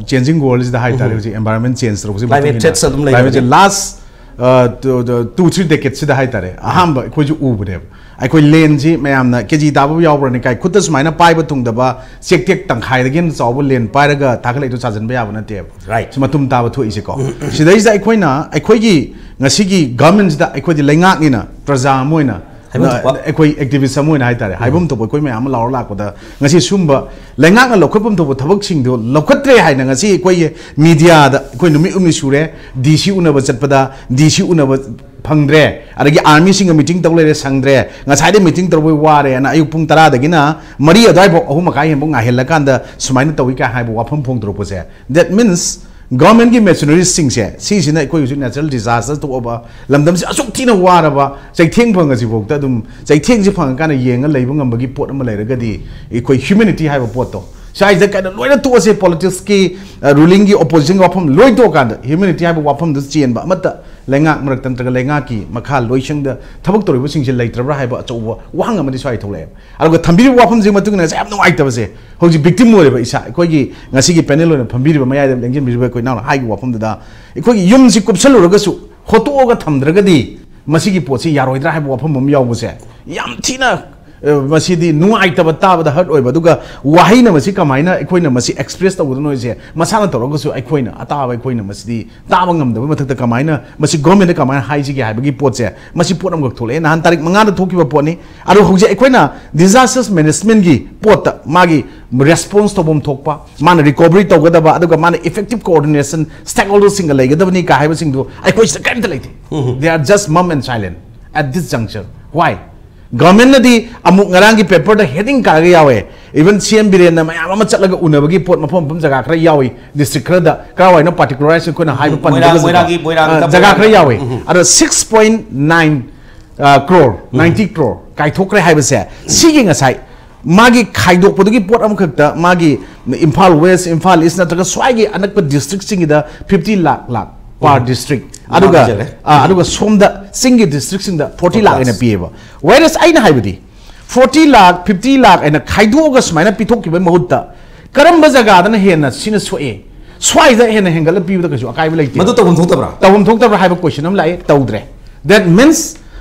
ꯆꯦꯟꯖꯤꯡ ꯋꯥꯔꯜꯁꯤꯗ ꯍꯥꯏꯇꯥꯔꯦ, ꯍꯧꯖꯤꯛ environment change ꯇꯧꯔꯛꯄꯁꯤ Climate threats ꯑꯗꯨꯝ ꯂꯩꯕꯅꯤ꯫ ꯂꯥꯁ ꯇꯨ ꯊ꯭ꯔꯤ ꯗꯦꯀꯦꯠꯁꯤꯗ ꯍꯥꯏꯇꯥꯔꯦ, ꯑꯍꯥꯟꯕ ꯑꯩꯈꯣꯏꯁꯨ ꯎꯕꯅꯦꯕ꯫ ꯑꯩꯈꯣꯏ ꯂꯦꯟꯁꯤ ꯃꯌꯥꯝꯅ ꯀꯦ ꯖꯤ ꯇꯥꯕꯕꯨ ꯌꯥꯎꯕ꯭ꯔꯅꯦ ꯀꯥꯏ, ꯈꯨꯠꯇ ꯁꯨꯃꯥꯏꯅ ꯄꯥꯏꯕ ꯊꯨꯡꯗꯕ ꯆꯦꯛꯇꯦꯛ ꯇꯪꯈꯥꯏꯗꯒꯤ ꯍꯦꯟꯅ ꯆꯥꯎꯕ ꯂꯦꯟ ꯄꯥꯏꯔꯒ ꯊꯥꯒꯠꯂꯛꯏꯗꯣ ꯆꯥꯁꯤꯟꯕ ꯌꯥꯕ ꯅꯠꯇꯦꯕ꯫ Right. ꯁꯤ ꯃꯇꯨꯝ ꯇꯥꯕ ꯊꯣꯛꯏꯁꯦꯀꯣ꯫ ꯁꯤꯗꯩꯁꯤꯗ ꯑꯩꯈꯣꯏꯅ ꯑꯩꯈꯣꯏꯒꯤ ꯉꯁꯤꯒꯤ ꯒꯚꯔꯟꯃꯦꯟꯁꯤꯗ ꯑꯩꯈꯣꯏꯗꯤ ꯂꯩꯉꯥꯛꯅꯤꯅ ꯄ꯭ꯔꯖꯥ ꯑꯃ ꯑꯣꯏꯅ ꯍꯥꯏꯐꯝ ꯊꯣꯛꯄ꯫ ꯑꯩꯈꯣꯏ ꯑꯦꯛꯇꯤꯚꯤꯁ ꯑꯃ ꯑꯣꯏꯅ ꯍꯥꯏꯇꯥꯔꯦ, ꯍꯥꯏꯐꯝ ꯊꯣꯛꯄ ꯑꯩꯈꯣꯏ ꯃꯌꯥꯝ ꯑꯃ ꯂꯥꯎꯔ ꯂꯥꯛꯄꯗ ꯉꯁꯤ ꯁꯨꯝꯕ ꯂꯩꯉꯥꯛꯅ ꯂꯧꯈꯠꯐꯝ ꯊꯣꯛꯄ ꯊꯕꯛꯁꯤꯡꯗꯣ ꯂꯧꯈꯠꯇ꯭ꯔꯦ ꯍꯥꯏꯅ ꯉꯁꯤ ꯑꯩꯈꯣꯏꯒꯤ ꯃꯤꯗꯤꯌꯥꯗ ꯑꯩꯈꯣꯏ ꯅꯨꯃꯤꯠ ꯍꯨꯝꯅꯤ ꯁꯨꯔꯦ, ꯗꯤ ꯁꯤ ꯎꯅꯕ ꯆꯠꯄꯗ ꯗꯤ ꯁꯤ ꯎꯅꯕ ꯐꯪꯗ꯭ꯔꯦ, ꯑꯗꯒꯤ ꯑꯥꯔꯃꯤꯁꯤꯡꯒ ꯃꯤꯇꯤꯡ ꯇꯧ ꯂꯩꯔꯦ, ꯁꯪꯗ꯭ꯔꯦ, ꯉꯁꯥꯏꯗꯩ ꯃꯤꯇꯤꯡ ꯇꯧꯕꯩ ꯋꯥꯔꯦꯅ ꯑꯌꯨꯛ ꯄꯨꯡ ꯇꯔꯥꯗꯒꯤꯅ ꯃꯔꯤ ꯑꯗꯨꯋꯥꯏꯐꯥꯎ, ꯑꯍꯨꯝ ꯃꯈꯥꯏ ꯍꯦꯟꯕ ꯉꯥꯏꯍꯜꯂꯀꯥꯟꯗ ꯁꯨꯃꯥꯏꯅ ꯇꯧꯏ ꯀꯥꯏ ꯍꯥꯏꯕ ꯋꯥꯐꯝ ꯐꯣꯡꯗꯣꯔꯛꯄꯁꯦ, that means ꯒꯚꯔꯟꯃꯦꯟꯠꯀꯤ ꯃꯦꯁꯤꯅꯔꯤꯁꯁꯤꯡꯁꯦ ꯁꯤꯁꯤꯅ ꯑꯩꯈꯣꯏ ꯍꯧꯖꯤꯛ natural disaster ꯊꯣꯛꯑꯕ ꯂꯝꯗꯝꯁꯤ ꯑꯁꯨꯛ ꯊꯤꯅ ꯋꯥꯔꯕ ꯆꯩꯊꯦꯡ ꯐꯪꯉꯁꯤꯐꯥꯎꯗ ꯑꯗꯨꯝ ꯆꯩꯊꯦꯡꯁꯤ ꯐꯪꯉꯀꯥꯟꯗ ꯌꯦꯡꯉ ꯂꯩꯕ ꯉꯝꯕꯒꯤ ꯄꯣꯠ ꯑꯃ ꯂꯩꯔꯒꯗꯤ ꯑꯩꯈꯣꯏ humanity ꯍꯥꯏꯕ ꯄꯣꯠꯇꯣ ꯁ꯭ꯋꯥꯏꯁꯤꯗ ꯀꯩꯅꯣ ꯂꯣꯏꯅ ꯇꯣꯛꯑꯁꯦ, politicsꯀꯤ, rulingꯒꯤ, oppositionꯒꯤ ꯋꯥꯐꯝ ꯂꯣꯏ ꯇꯣꯛꯑꯀꯥꯟꯗ humanity ꯍꯥꯏꯕ ꯋꯥꯐꯝꯗꯨ ꯆꯦꯟꯕ ꯑꯃꯠꯇ ꯂꯩꯉꯥꯛ ꯃꯔꯛꯇ ꯅꯠꯇ꯭ꯔꯒ ꯂꯩꯉꯥꯛꯀꯤ ꯃꯈꯥ ꯂꯣꯏꯁꯪꯗ ꯊꯕꯛ ꯇꯧꯔꯤꯕꯁꯤꯡꯁꯦ ꯂꯩꯇ꯭ꯔꯕ꯭ꯔꯥ ꯍꯥꯏꯕ ꯑꯆꯧꯕ ꯋꯥꯍꯪ ꯑꯃꯗꯤ ꯁ꯭ꯋꯥꯏ ꯊꯣꯛꯂꯛꯑꯦꯕ꯫ ꯑꯗꯨꯒ ꯊꯝꯕꯤꯔꯤꯕ ꯋꯥꯐꯝꯁꯤꯒꯤ ꯃꯇꯨꯡ ꯏꯟꯅ ꯉꯁꯥꯏ ꯌꯥꯝ ꯅꯨꯡꯉꯥꯏꯇꯕꯁꯦ, ꯍꯧꯖꯤꯛ victim ꯑꯣꯏꯔꯤꯕ ꯏꯁꯥ, ꯑꯩꯈꯣꯏꯒꯤ ꯉꯁꯤꯒꯤ panel ꯑꯣꯏꯅ ꯐꯝꯕꯤꯔꯤꯕ ꯃꯌꯥꯏꯗ ꯂꯦꯡꯁꯤꯟꯕꯤꯔꯤꯕ ꯑꯩꯈꯣꯏ ꯏꯅꯥꯎꯅ ꯍꯥꯏꯈꯤꯕ ꯋꯥꯐꯝꯗꯨꯗ, ꯑꯩꯈꯣꯏꯒꯤ ꯌꯨꯝꯁꯤ ꯀꯨꯞꯁꯜꯂꯨꯔꯒꯁꯨ ꯍꯣꯠꯇꯣꯛꯑꯒ ꯊꯝꯗ꯭ꯔꯒꯗꯤ ꯃꯁꯤꯒꯤ ꯄꯣꯠꯁꯤ ꯌꯥꯔꯣꯏꯗ꯭ꯔꯥ ꯍꯥꯏꯕ ꯋꯥꯐꯝ ꯑꯃ ꯌꯥꯎꯕꯁꯦ ꯌꯥꯝ ꯊꯤꯅ ꯑ, ꯃꯁꯤꯗꯤ ꯅꯨꯡꯉꯥꯏꯇꯕ, ꯇꯥꯕꯗ ꯍꯔꯠ ꯑꯣꯏꯕ, ꯑꯗꯨꯒ ꯋꯥꯍꯩꯅ ꯃꯁꯤ ꯀꯃꯥꯏꯅ ꯑꯩꯈꯣꯏꯅ ꯃꯁꯤ ꯑꯦꯛꯁꯄ꯭ꯔꯦꯁ ꯇꯧꯒꯗꯣꯏꯅꯣ ꯍꯥꯏꯁꯦ ꯃꯁꯥꯅ ꯇꯧꯔꯒꯁꯨ ꯑꯩꯈꯣꯏꯅ, ꯑꯇꯥꯕ ꯑꯩꯈꯣꯏꯅ ꯃꯁꯤꯗꯤ ꯇꯥꯕ ꯉꯝꯗꯕ ꯃꯊꯛꯇ ꯀꯃꯥꯏꯅ ꯃꯁꯤ ꯒꯣꯔꯃꯦꯟꯗ ꯀꯃꯥꯏꯅ ꯍꯥꯏꯁꯤꯒꯦ ꯍꯥꯏꯕꯒꯤ ꯄꯣꯠꯁꯦ, ꯃꯁꯤ ꯄꯣꯠ ꯑꯃꯈꯛ ꯊꯣꯛꯂꯛꯑꯦ, ꯅꯍꯥꯟ ꯇꯥꯔꯤꯛ ꯃꯉꯥꯗ ꯊꯣꯛꯈꯤꯕ ꯄꯣꯠꯅꯤ꯫ ꯑꯗꯣ ꯍꯧꯖꯤꯛ ꯑꯩꯈꯣꯏꯅ ꯗꯤꯖꯥꯁꯇꯔ ꯃꯦꯅꯦꯖꯃꯦꯟꯒꯤ ꯄꯣꯠꯇ ꯃꯥꯒꯤ ꯔꯦꯁꯄꯣꯟꯁ ꯇꯧꯐꯝ ꯊꯣꯛꯄ, ꯃꯥꯅ ꯔꯤꯀꯣꯚꯔꯤ ꯇꯧꯒꯗꯕ, ꯑꯗꯨꯒ ꯃꯥꯅ ꯏꯐꯦꯛꯇꯤꯚ ꯀꯣꯑꯣꯔꯗꯤꯅꯦꯁꯟ ꯁ꯭ꯇꯦꯛꯍꯣꯜꯗꯔꯁꯤꯡꯒ ꯂꯩꯒꯗꯕꯅꯤ ꯀꯥ ꯍꯥꯏꯕꯁꯤꯡꯗꯨ ꯑꯩꯈꯣꯏ ꯁꯤꯗ ꯀꯔꯤꯝꯇ ꯂꯩꯇꯦ꯫ They are just mum and silent at this juncture. Why? ꯒꯚꯔꯟꯃꯦꯟꯅꯗꯤ ꯑꯃꯨꯛ ꯉꯔꯥꯡꯒꯤ ꯄꯦꯄꯔꯗ ꯍꯦꯗꯤꯡ ꯀꯥꯔꯒ ꯌꯥꯎꯋꯦ, ꯏꯚꯟ ꯁꯤ ꯑꯦꯝ ꯕꯤꯔꯦꯟꯅ ꯃꯌꯥꯝ ꯑꯃ ꯆꯠꯂꯒ ꯎꯅꯕꯒꯤ ꯄꯣꯠ ꯃꯐꯝ ꯃꯐꯝ ꯖꯒꯥ ꯈꯔ ꯌꯥꯎꯏ, ꯗꯤꯁꯇ꯭ꯔꯤꯛ ꯈꯔꯗ, ꯀꯔꯥꯏꯋꯥꯏꯅꯣ ꯄꯥꯔꯇꯤꯀꯨꯂꯔꯥꯏꯁ ꯑꯩꯈꯣꯏꯅ ꯍꯥꯏꯕ ꯄꯟꯕꯗ ꯃꯣꯏꯔꯥꯡ, ꯃꯣꯏꯔꯥꯡꯒꯤ, ꯃꯣꯏꯔꯥꯡꯗ, ꯑ, ꯖꯒꯥ ꯈꯔ ꯌꯥꯎꯏ꯫ ꯑꯗꯣ six point nine crore, ninety crore ꯀꯥꯏꯊꯣꯛꯈ꯭ꯔꯦ ꯍꯥꯏꯕꯁꯦ, ꯁꯤꯒꯤ ꯉꯁꯥꯏ ꯃꯥꯒꯤ ꯈꯥꯏꯗꯣꯛꯄꯗꯨꯒꯤ ꯄꯣꯠ ꯑꯃꯈꯛꯇ, ꯃꯥꯒꯤ ꯏꯝꯐꯥꯜ ꯋꯦꯁ, ꯏꯝꯐꯥꯜ ꯏꯁ ꯅꯠꯇ꯭ꯔꯒ ꯁ꯭ꯋꯥꯏꯒꯤ ꯑꯅꯛꯄ ꯗꯤꯁꯇ꯭ꯔꯤꯛꯁꯤꯡꯒꯤꯗ ꯐꯤꯐꯇꯤ ꯂꯥꯛ ꯂꯥꯛ per district, ꯑꯗꯨꯒ, ꯃꯥꯡꯖꯔꯦ꯫ ꯑ, ꯑꯗꯨꯒ ꯁꯣꯝꯗ ꯆꯤꯡꯒꯤ ꯗꯤꯁꯇ꯭ꯔꯤꯛꯁꯤꯡꯗ ꯐꯣꯔꯇꯤ ꯂꯥꯛ ꯑꯣꯏꯅ ꯄꯤꯌꯦꯕ꯫ Whereas ꯑꯩꯅ ꯍꯥꯏꯕꯗꯤ ꯐꯣꯔꯇꯤ ꯂꯥꯛ, ꯐꯤꯐꯇꯤ ꯂꯥꯛ ꯍꯥꯏꯅ ꯈꯥꯏꯗꯣꯛꯑꯒ ꯁꯨꯃꯥꯏꯅ ꯄꯤꯊꯣꯛꯈꯤꯕꯒꯤ ꯃꯍꯨꯠꯇ ꯀꯔꯝꯕ ꯖꯒꯥꯗꯅ ꯍꯦꯟꯅ ꯁꯤꯅ ꯁꯣꯛꯑꯦ, ꯁ꯭ꯋꯥꯏꯗ ꯍꯦꯟꯅ ꯍꯦꯟꯒꯠꯂ ꯄꯤꯕꯗ ꯀꯩꯁꯨ ꯑꯀꯥꯏꯕ ꯂꯩꯇꯦ꯫ ꯃꯗꯨ ꯇꯧꯐꯝ ꯊꯣꯛꯇꯕ꯭ꯔꯥ? ꯇꯧꯐꯝ ꯊꯣꯛꯇꯕ꯭ꯔꯥ ꯍꯥꯏꯕ ꯀꯣꯏꯁꯟ ꯑꯃ ꯂꯥꯛꯑꯦ, ꯇꯧꯗ꯭ꯔꯦ꯫ That means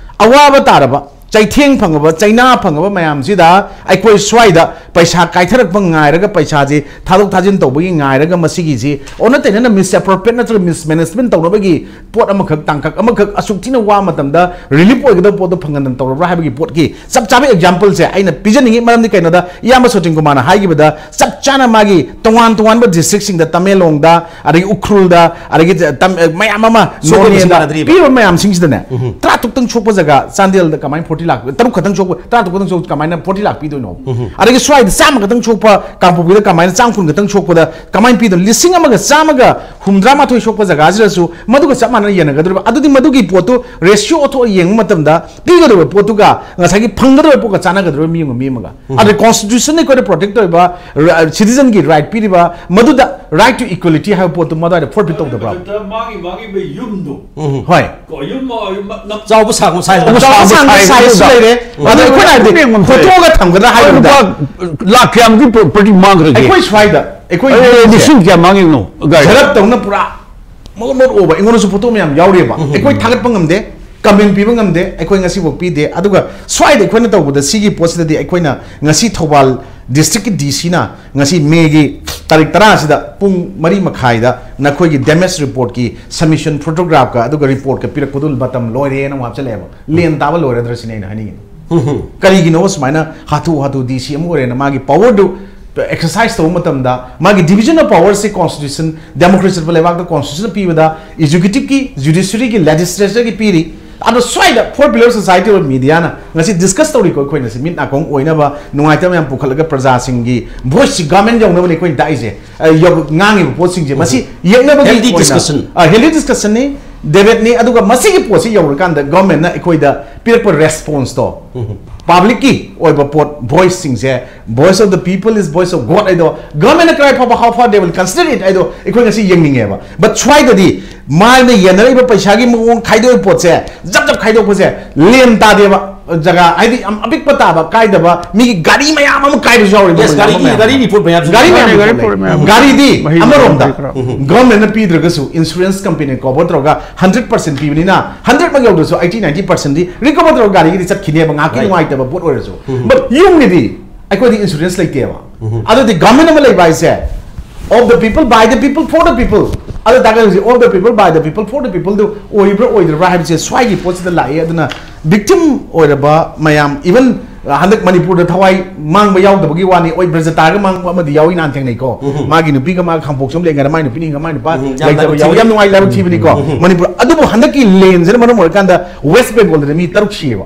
ꯑꯋꯥꯕ ꯇꯥꯔꯕ, ꯆꯩꯊꯦꯡ ꯐꯪꯉꯕ, ꯆꯩꯅꯥ ꯐꯪꯉꯕ ꯃꯌꯥꯝꯁꯤꯗ ꯑꯩꯈꯣꯏ ꯁ꯭ꯋꯥꯏꯗ ꯄꯩꯁꯥ ꯀꯥꯏꯊꯔꯛꯄ ꯉꯥꯏꯔꯒ, ꯄꯩꯁꯥꯁꯦ ꯊꯥꯗꯣꯛ ꯊꯥꯖꯤꯟ ꯇꯧꯕꯒꯤ ꯉꯥꯏꯔꯒ, ꯃꯁꯤꯒꯤꯁꯤ ꯑꯣꯟꯅ ꯇꯩꯅꯅ ꯃꯤꯁꯑꯦꯄ꯭ꯔꯣꯄ꯭ꯔꯤꯌꯦꯠ ꯅꯠꯇ꯭ꯔꯒ ꯃꯤꯁꯃꯦꯅꯦꯖꯃꯦꯟ ꯇꯧꯅꯕꯒꯤ ꯄꯣꯠ ꯑꯃꯈꯛ, ꯇꯥꯡꯀꯛ ꯑꯃꯈꯛ ꯑꯁꯨꯛ ꯊꯤꯅ ꯋꯥ ꯃꯇꯝꯗ ꯔꯤꯂꯤꯐ ꯑꯣꯏꯒꯗꯕ ꯄꯣꯠꯇꯣ ꯐꯪꯍꯟꯗꯅ ꯇꯧꯔꯕ꯭ꯔꯥ ꯍꯥꯏꯕꯒꯤ ꯄꯣꯠꯀꯤ ꯆꯞ ꯆꯥꯕ ꯑꯦꯛꯖꯥꯝꯄꯜꯁꯦ ꯑꯩꯅ ꯄꯤꯖꯅꯤꯡꯉꯤ꯫ ꯃꯔꯝꯗꯤ ꯀꯩꯅꯣꯗ, ꯏꯌꯥꯝꯕ ꯁꯣꯇꯤꯟ ꯀꯨꯃꯥꯔꯅ ꯍꯥꯏꯈꯤꯕꯗ, ꯆꯞ ꯆꯥꯅ ꯃꯥꯒꯤ ꯇꯣꯉꯥꯟ ꯇꯣꯉꯥꯟꯕ ꯗꯤꯁꯇ꯭ꯔꯤꯛꯁꯤꯡꯗ, ꯇꯃꯦꯡꯂꯣꯡꯗ, ꯑꯗꯒꯤ ꯎꯈ꯭ꯔꯨꯜꯗ, ꯑꯗꯒꯤ ꯇꯝ-, ꯃꯌꯥꯝ ꯑꯃ ꯁꯣꯛꯄ ꯃꯁꯤꯡ ꯅꯣꯅꯦꯗ ꯃꯥꯟꯅꯗ꯭ꯔꯤꯕ꯫ ꯄꯤꯔꯤꯕ ꯃꯌꯥꯝꯁꯤꯡꯁꯤꯗꯅꯦ, ꯎꯝ꯫ ꯇꯔꯥ ꯇꯔꯨꯛꯇꯪ ꯁꯣꯛꯄ ꯖꯒꯥ ꯆꯥꯟꯗꯦꯜꯗ ꯀꯃꯥꯏꯅ ꯐꯣꯔꯇꯤ ꯂꯥꯛ, ꯇꯔꯨꯛ ꯈꯛꯇꯪ ꯁꯣꯛꯄ, ꯇꯔꯥ ꯇꯔꯨꯛ ꯈꯛꯇꯪ ꯁꯣꯛꯄ ꯀꯃꯥꯏꯅ ꯐꯣꯔꯇꯤ ꯂꯥꯛ ꯄꯤꯗꯣꯏꯅꯣ? ꯎꯝ꯫ ꯑꯗꯒꯤ ꯁ꯭ꯋꯥꯏꯗ ꯆꯥꯝꯃ ꯈꯛꯇꯪ ꯁꯣꯛꯄ, ꯀꯥꯡꯄꯣꯛꯄꯤꯗ ꯀꯃꯥꯏꯅ ꯆꯥꯝ ꯀꯨꯟ ꯈꯛꯇꯪ ꯁꯣꯛꯄꯗ ꯀꯃꯥꯏꯅ ꯄꯤꯗꯣꯏꯅꯣ? ꯂꯤꯁꯤꯡ ꯑꯃꯒ ꯆꯥꯝꯃꯒ ꯍꯨꯝꯗ꯭ꯌꯥ ꯃꯥꯊꯣꯏ ꯁꯣꯛꯄ ꯖꯒꯥꯁꯤꯗꯁꯨ ꯃꯗꯨꯒ ꯆꯞ ꯃꯥꯟꯅꯅ ꯌꯦꯟꯅꯒꯗꯧꯔꯤꯕ? ꯑꯗꯨꯗꯤ ꯃꯗꯨꯒꯤ ꯄꯣꯠꯇꯨ ꯔꯦꯁꯤꯑꯣ ꯑꯣꯟꯊꯣꯛꯑ ꯌꯦꯡꯕ ꯃꯇꯝꯗ ꯄꯤꯒꯗꯧꯔꯤꯕ ꯄꯣꯠꯇꯨꯒ ꯉꯁꯥꯏꯒꯤ ꯐꯪꯒꯗꯧꯔꯤꯕ ꯄꯣꯠꯀ ꯆꯥꯟꯅꯒꯗꯧꯔꯤꯕ, ꯃꯤ ꯑꯃꯒ ꯃꯤ ꯑꯃꯒ꯫ ꯎꯝ꯫ ꯑꯗ ꯀꯣꯟꯁꯇꯤꯇ꯭ꯌꯨꯁꯟꯅ ꯑꯩꯈꯣꯏꯗ ꯄ꯭ꯔꯣꯇꯦꯛ ꯇꯧꯔꯤꯕ, ꯔ-, ꯁꯤꯇꯤꯖꯟꯒꯤ ꯔꯥꯏꯠ ꯄꯤꯔꯤꯕ, ꯃꯗꯨꯗ ꯔꯥꯏꯠ ꯇꯨ ꯏꯀ꯭ꯋꯦꯂꯤꯇꯤ ꯍꯥꯏꯕ ꯄꯣꯠꯇꯨ ꯃꯗꯨꯋꯥꯏꯗ ꯐꯣꯔꯐꯤꯠ ꯇꯧꯗꯕ꯭ꯔꯥ? ꯃꯊꯛꯇ ꯃꯥꯒꯤ, ꯃꯥꯒꯤ ꯌꯨꯝꯗꯣ꯫ ꯎꯝ꯫ ꯍꯣꯏ꯫ ꯀꯣ, ꯌꯨꯝ, ꯌꯨꯝ ꯅꯞ-, ꯆꯥꯎꯕ ꯁꯥꯡꯕ ꯁꯥꯏꯖ꯫ ꯆꯥꯎꯕ ꯁꯥꯡꯕ ꯁꯥꯡꯕ ꯁꯥꯏꯖ ꯁꯥꯏꯖꯁꯨ ꯂꯩꯔꯦ꯫ ꯎꯝ꯫ ꯑꯗꯣ ꯑꯩꯈꯣꯏꯅ ꯍꯥꯏꯕꯗꯤ ꯃꯤ ꯌꯦꯡꯐꯝ ꯊꯣꯛꯑꯦ꯫ ꯐꯣꯇꯣꯒ ꯊꯝꯒꯗ꯭ꯔꯥ ꯍꯥꯏꯕꯗ, ꯂꯨꯄꯥ ꯂꯥꯛ ꯀꯌꯥꯃꯨꯛꯀꯤ ꯄ꯭ꯔꯣ-, ꯄ꯭ꯔꯣꯄꯔꯇꯤ ꯃꯥꯡꯈ꯭ꯔꯒꯦ? ꯑꯩꯈꯣꯏ ꯁ꯭ꯋꯥꯏꯗ, ꯑꯩꯈꯣꯏ ꯑꯦ, ꯌꯨꯝꯁꯦ ꯂꯤꯁꯤꯡ ꯀꯌꯥ ꯃꯥꯡꯉꯤꯅꯣ ꯒꯥꯔꯤ? ꯁꯔꯞ ꯇꯧꯅ ꯄꯨꯔꯥ ꯃꯣꯠ ꯃꯣꯠ ꯑꯣꯕ, ꯑꯩꯉꯣꯟꯗꯁꯨ ꯐꯣꯇꯣ ꯃꯌꯥꯝ ꯌꯥꯎꯔꯤꯑꯕ꯫ ꯎꯝ꯫ ꯑꯩꯈꯣꯏ ꯊꯥꯒꯠꯄ ꯉꯝꯗꯦ꯫ ꯀꯃꯦꯟ ꯄꯤꯕ ꯉꯝꯗꯦ, ꯑꯩꯈꯣꯏ ꯉꯁꯤꯐꯥꯎ ꯄꯤꯗꯦ꯫ ꯑꯗꯨꯒ ꯁ꯭ꯋꯥꯏꯗ ꯑꯩꯈꯣꯏꯅ ꯇꯧꯕꯗ, ꯁꯤꯒꯤ ꯄꯣꯠꯁꯤꯗꯗꯤ ꯑꯩꯈꯣꯏꯅ ꯉꯁꯤ ꯊꯧꯕꯥꯜ ꯗꯤꯁꯇ꯭ꯔꯤꯛꯀꯤ ꯗꯤ ꯁꯤꯅ ꯉꯁꯤ ꯃꯦꯒꯤ ꯇꯥꯔꯤꯛ ꯇꯔꯥꯁꯤꯗ ꯄꯨꯡ ꯃꯔꯤ ꯃꯈꯥꯏꯗ ꯅꯈꯣꯏꯒꯤ ꯗꯦꯃꯦꯖ ꯔꯤꯄꯣꯔꯠꯀꯤ ꯁꯕꯃꯤꯁꯟ ꯐꯣꯇꯣꯒ꯭ꯔꯥꯐꯀ ꯑꯗꯨꯒ ꯔꯤꯄꯣꯔꯠꯀ ꯄꯤꯔꯛꯄꯗꯨ ꯃꯇꯝ ꯂꯣꯏꯔꯦꯅ ꯑꯃꯨꯛ ꯍꯥꯞꯆꯤꯜꯂꯛꯑꯦꯕ꯫ ꯂꯦꯟ ꯇꯥꯕ ꯂꯣꯏꯔꯗ꯭ꯔꯥ ꯁꯤꯅꯦ ꯑꯩꯅ ꯍꯥꯏꯅꯤꯡꯉꯤꯗꯣ꯫ ꯀꯔꯤꯒꯤꯅꯣ ꯁꯨꯃꯥꯏꯅ ꯍꯥꯊꯨ ꯍꯥꯊꯨ ꯗꯤ ꯁꯤ ꯑꯃ ꯑꯣꯏꯔꯦꯅ ꯃꯥꯒꯤ ꯄꯋꯔꯗꯨ ꯑꯦꯛꯁꯔꯁꯥꯏꯁ ꯇꯧꯕ ꯃꯇꯝꯗ, ꯃꯥꯒꯤ ꯗꯤꯕꯤꯖꯟ ꯑꯣꯐ ꯄꯋꯔꯁꯦ ꯀꯣꯟꯁꯇꯤꯇ꯭ꯌꯨꯁꯟ, ꯗꯦꯃꯣꯀ꯭ꯔꯦꯁꯤ ꯆꯠꯄ ꯂꯩꯕꯥꯛꯇ ꯀꯣꯟꯁꯇꯤꯇ꯭ꯌꯨꯁꯟ ꯄꯤꯕꯗ, ꯑꯦꯛꯖꯤꯀ꯭ꯌꯨꯇꯤꯚꯀꯤ, ꯖꯨꯗꯤꯁꯔꯤꯒꯤ, ꯂꯦꯖꯤꯁꯂꯦꯆꯔꯒꯤ ꯄꯤꯔꯤ꯫ ꯑꯗꯣ ꯁ꯭ꯋꯥꯏꯗ Four Pillar Society of Mediaꯅ ꯉꯁꯤ ꯗꯤꯁꯀꯁ ꯇꯧꯔꯤꯀꯣ, ꯑꯩꯈꯣꯏꯅ ꯁꯤ ꯃꯤꯠ ꯅꯥꯀꯣꯡ ꯑꯣꯏꯅꯕ, ꯅꯨꯡꯉꯥꯏꯇꯕ ꯃꯌꯥꯝ ꯄꯨꯈꯠꯂꯒ ꯄ꯭ꯔꯖꯥꯁꯤꯡꯒꯤ ꯚꯣꯏꯁꯁꯤ ꯒꯃꯦꯟ ꯌꯧꯅꯕꯅꯤ ꯑꯩꯈꯣꯏꯅ ꯇꯥꯛꯏꯁꯦ꯫ ꯑ, ꯌꯧ-, ꯉꯥꯡꯉꯤꯕ ꯄꯣꯠꯁꯤꯡꯁꯦ ꯃꯁꯤ ꯌꯦꯛꯅꯕꯒꯤ ꯍꯦꯜꯗꯤ ꯑꯣꯏꯅ, ꯗꯤꯁꯀꯁꯟ꯫ ꯑ, ꯍꯦꯜꯗꯤ ꯗꯤꯁꯀꯁꯟꯅꯤ, ꯗꯦꯕꯦꯠꯅꯤ꯫ ꯑꯗꯨꯒ ꯃꯁꯤꯒꯤ ꯄꯣꯠꯁꯤ ꯌꯧꯔꯀꯥꯟꯗ ꯒꯚꯔꯟꯃꯦꯟꯠꯅ ꯑꯩꯈꯣꯏꯗ ꯄꯤꯔꯛꯄ ꯔꯦꯁꯄꯣꯟꯁꯇꯣ, ꯄꯕ꯭ꯂꯤꯛꯀꯤ ꯑꯣꯏꯕ ꯄꯣꯠ, ꯚꯣꯏꯁꯁꯤꯡꯁꯦ, voice of the people is voice of God ꯍꯥꯏꯗꯣ, ꯒꯚꯔꯟꯃꯦꯟꯠꯅ ꯀꯔꯥꯏ ꯐꯥꯎꯕ, how far they will consider it ꯍꯥꯏꯗꯣ ꯑꯩꯈꯣꯏ ꯉꯁꯤ ꯌꯦꯡꯅꯤꯡꯉꯦꯕ꯫ But ꯁ꯭ꯋꯥꯏꯗꯗꯤ ꯃꯥꯅ ꯌꯦꯟꯅꯔꯛꯏꯕ ꯄꯩꯁꯥꯒꯤ ꯃꯑꯣꯡ, ꯈꯥꯏꯗꯣꯛꯏꯕ ꯄꯣꯠꯁꯦ, ꯖꯞ ꯖꯞ ꯈꯥꯏꯗꯣꯛꯄꯁꯦ ꯂꯦꯟ ꯇꯥꯗꯦꯕ꯫ ꯖꯒꯥ ꯍꯥꯏꯗꯤ ꯌꯥꯝ ꯑꯄꯤꯛꯄ ꯇꯥꯕ ꯀꯥꯏꯗꯕ, ꯃꯤꯒꯤ ꯒꯥꯔꯤ ꯃꯌꯥꯝ ꯑꯃ ꯀꯥꯏꯕꯁꯨ ꯌꯥꯎꯔꯤꯕ꯫ Yes, ꯃꯣꯏ ꯒꯥꯔꯤꯒꯤ, ꯃꯌꯥꯝ꯫ ꯒꯥꯔꯤ ꯔꯤꯄꯣꯔꯠ ꯃꯌꯥꯝꯁꯨ ꯒꯥꯔꯤ ꯂꯩ꯫ ꯃꯌꯥꯝ ꯒꯥꯔꯤ ꯂꯩ꯫ ꯔꯤꯄꯣꯔꯠ ꯃꯌꯥꯝ꯫ ꯒꯥꯔꯤꯗꯤ ꯃꯍꯤ ꯑꯃꯔꯣꯝꯗ ꯃꯅꯥꯏ ꯈꯔ꯫ ꯒꯚꯔꯟꯃꯦꯟꯠꯅ ꯄꯤꯗ꯭ꯔꯒꯁꯨ ꯏꯟꯁꯨꯔꯦꯟꯁ ꯀꯝꯄꯦꯅꯤ ꯀꯣꯚꯔ ꯇꯧꯔꯒ ꯍꯟꯗ꯭ꯔꯦꯠ ꯄꯔꯁꯦꯟ ꯄꯤꯕꯅꯤꯅ, ꯍꯟꯗ꯭ꯔꯦꯠꯃꯛ ꯌꯧꯗ꯭ꯔꯁꯨ ꯑꯩꯠꯇꯤ ꯅꯥꯏꯟꯇꯤ ꯄꯔꯁꯦꯟꯠꯗꯤ ꯔꯤꯀꯣꯚꯔ ꯇꯧꯔꯒ ꯒꯥꯔꯤꯒꯤꯗꯤ ꯆꯠꯈꯤꯅꯦꯕ, ꯉꯥꯏꯍꯥꯛꯀꯤ Right. ꯅꯨꯡꯉꯥꯏꯇꯕ ꯄꯣꯠ ꯑꯣꯏꯔꯁꯨ꯫ But ꯌꯨꯝꯒꯤꯗꯤ ꯑꯩꯈꯣꯏꯗꯤ ꯏꯟꯁꯨꯔꯦꯟꯁ ꯂꯩꯇꯦꯕ꯫ ꯑꯗꯨꯗꯤ ꯒꯚꯔꯟꯃꯦꯟꯠ ꯑꯃ ꯂꯩꯕ ꯍꯥꯏꯁꯦ, of the people, by the people, for the people꯫ ꯑꯗꯨ ꯇꯥꯔꯒꯗꯤ ꯍꯧꯖꯤꯛ of the people, by the people, for the people ꯗꯨ ꯑꯣꯏꯕ꯭ꯔꯥ ꯑꯣꯏꯗ꯭ꯔꯕ꯭ꯔꯥ ꯍꯥꯏꯕꯁꯦ ꯁ꯭ꯋꯥꯏꯒꯤ ꯄꯣꯠꯁꯤꯗ ꯂꯥꯛꯏ꯫ ꯑꯗꯨꯅ ꯚꯤꯛꯇꯤꯝ ꯑꯣꯏꯔꯕ ꯃꯌꯥꯝ, even ꯍꯟꯗꯛ ꯃꯅꯤꯄꯨꯔꯗ ꯊꯋꯥꯏ ꯃꯥꯡꯕ ꯌꯥꯎꯗꯕꯒꯤ ꯋꯥꯅꯤ, ꯑꯣꯏ ꯕ꯭ꯔꯖꯇꯥꯔꯒ ꯃꯥꯡꯕ ꯑꯃꯗꯤ ꯌꯥꯎꯏ ꯅꯍꯥꯟ ꯊꯦꯡꯅꯩꯀꯣ꯫ ꯃꯥꯒꯤ ꯅꯨꯄꯤꯒ ꯃꯥꯒ ꯈꯥꯡꯄꯣꯛꯁꯨꯝ ꯂꯦꯡꯒꯗ ꯃꯥꯏ ꯅꯨꯄꯤꯅ ꯍꯤꯡꯒ ꯃꯥꯏ ꯅꯨꯄꯥ ꯎꯝ, ꯌꯥꯝ ꯂꯩꯇꯕ ꯂꯥꯏꯕꯛ ꯌꯥꯎꯏ, ꯊꯤꯕ꯫ ꯌꯥꯝ ꯅꯨꯡꯉꯥꯏ, ꯂꯥꯏꯕꯛ ꯊꯤꯕꯅꯤꯀꯣ꯫ ꯃꯅꯤꯄꯨꯔ, ꯑꯗꯨꯕꯨ ꯍꯟꯗꯛꯀꯤ ꯂꯦꯟꯁꯤꯅ ꯃꯔꯝ ꯑꯣꯏꯔꯀꯥꯟꯗ ꯋꯦꯁ ꯕꯦꯡꯒꯣꯜꯗ ꯃꯤ ꯇꯔꯨꯛ ꯁꯤꯌꯦꯕ꯫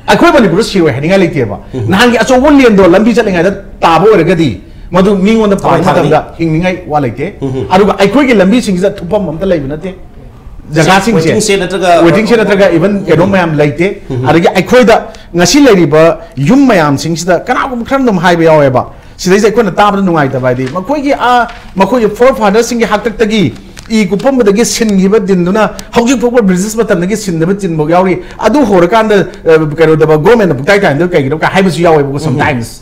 ꯑꯩꯈꯣꯏ ꯃꯅꯤꯄꯨꯔꯗ ꯁꯤꯔꯣꯏ ꯍꯥꯏꯅꯤꯡꯉꯥꯏ ꯂꯩꯇꯦꯕ꯫ ꯅꯍꯥꯟꯒꯤ ꯑꯆꯧꯕ ꯂꯦꯟꯗꯣ ꯂꯝꯕꯤ ꯆꯠꯂꯤꯉꯩꯗ ꯇꯥꯕ ꯑꯣꯏꯔꯒꯗꯤ ꯃꯗꯨ ꯃꯤꯉꯣꯟꯗ ꯊꯋꯥꯏ ꯄꯥꯟꯕ ꯊꯥꯗꯣꯏꯅꯤ꯫ ꯃꯇꯝꯗ ꯍꯤꯡꯅꯤꯡꯉꯥꯏ ꯋꯥ ꯂꯩꯇꯦ꯫ ꯑꯗꯨꯒ ꯑꯩꯈꯣꯏꯒꯤ ꯂꯝꯕꯤꯁꯤꯡꯁꯤꯗ ꯊꯨꯞꯐꯝ ꯑꯝꯇ ꯂꯩꯕ ꯅꯠꯇꯦ꯫ ꯖꯒꯥꯁꯤꯡꯁꯦ, waiting shed ꯅꯠꯇ꯭ꯔꯒ waiting shed ꯅꯠꯇ꯭ꯔꯒ even ꯀꯩꯅꯣ ꯃꯌꯥꯝ ꯂꯩꯇꯦ꯫ ꯑꯗꯒꯤ ꯑꯩꯈꯣꯏꯗ ꯉꯁꯤ ꯂꯩꯔꯤꯕ ꯌꯨꯝ ꯃꯌꯥꯝꯁꯤꯡꯁꯤꯗ ꯀꯅꯥꯒꯨꯝꯕ ꯈꯔ ꯑꯗꯨꯝ ꯍꯥꯏꯕ ꯌꯥꯎꯋꯦꯕ꯫ ꯁꯤꯗꯩꯁꯤꯗ ꯑꯩꯈꯣꯏꯅ ꯇꯥꯕꯗ ꯅꯨꯡꯉꯥꯏꯇꯕ ꯍꯥꯏꯗꯤ ꯃꯈꯣꯏꯒꯤ, ꯑꯥ, ꯃꯈꯣꯏꯒꯤ forefatherꯁꯤꯡꯒꯤ ꯍꯥꯛꯇꯛꯇꯒꯤ ꯏ ꯀꯨꯞꯄꯝꯕꯗꯒꯤ ꯁꯤꯟꯈꯤꯕ ꯗꯤꯟꯗꯨꯅ ꯍꯧꯖꯤꯛ ꯐꯥꯎꯕ ꯕ꯭ꯔꯤꯇꯤꯁ ꯃꯇꯝꯗꯒꯤ ꯁꯤꯟꯗꯕ ꯗꯤꯟꯐꯥꯎ ꯌꯥꯎꯔꯤ꯫ ꯑꯗꯨ ꯍꯣꯔꯀꯥꯟꯗ, ꯑ, ꯀꯩꯅꯣꯗꯕ ꯒꯣꯔꯃꯦꯟꯅ ꯄꯨꯡꯇꯥꯏ ꯇꯥꯏꯅꯗꯕ ꯀꯩꯒꯤꯅꯣ ꯀꯥꯏ ꯍꯥꯏꯕꯁꯨ ꯌꯥꯎꯋꯦꯕꯀꯣ sometimes꯫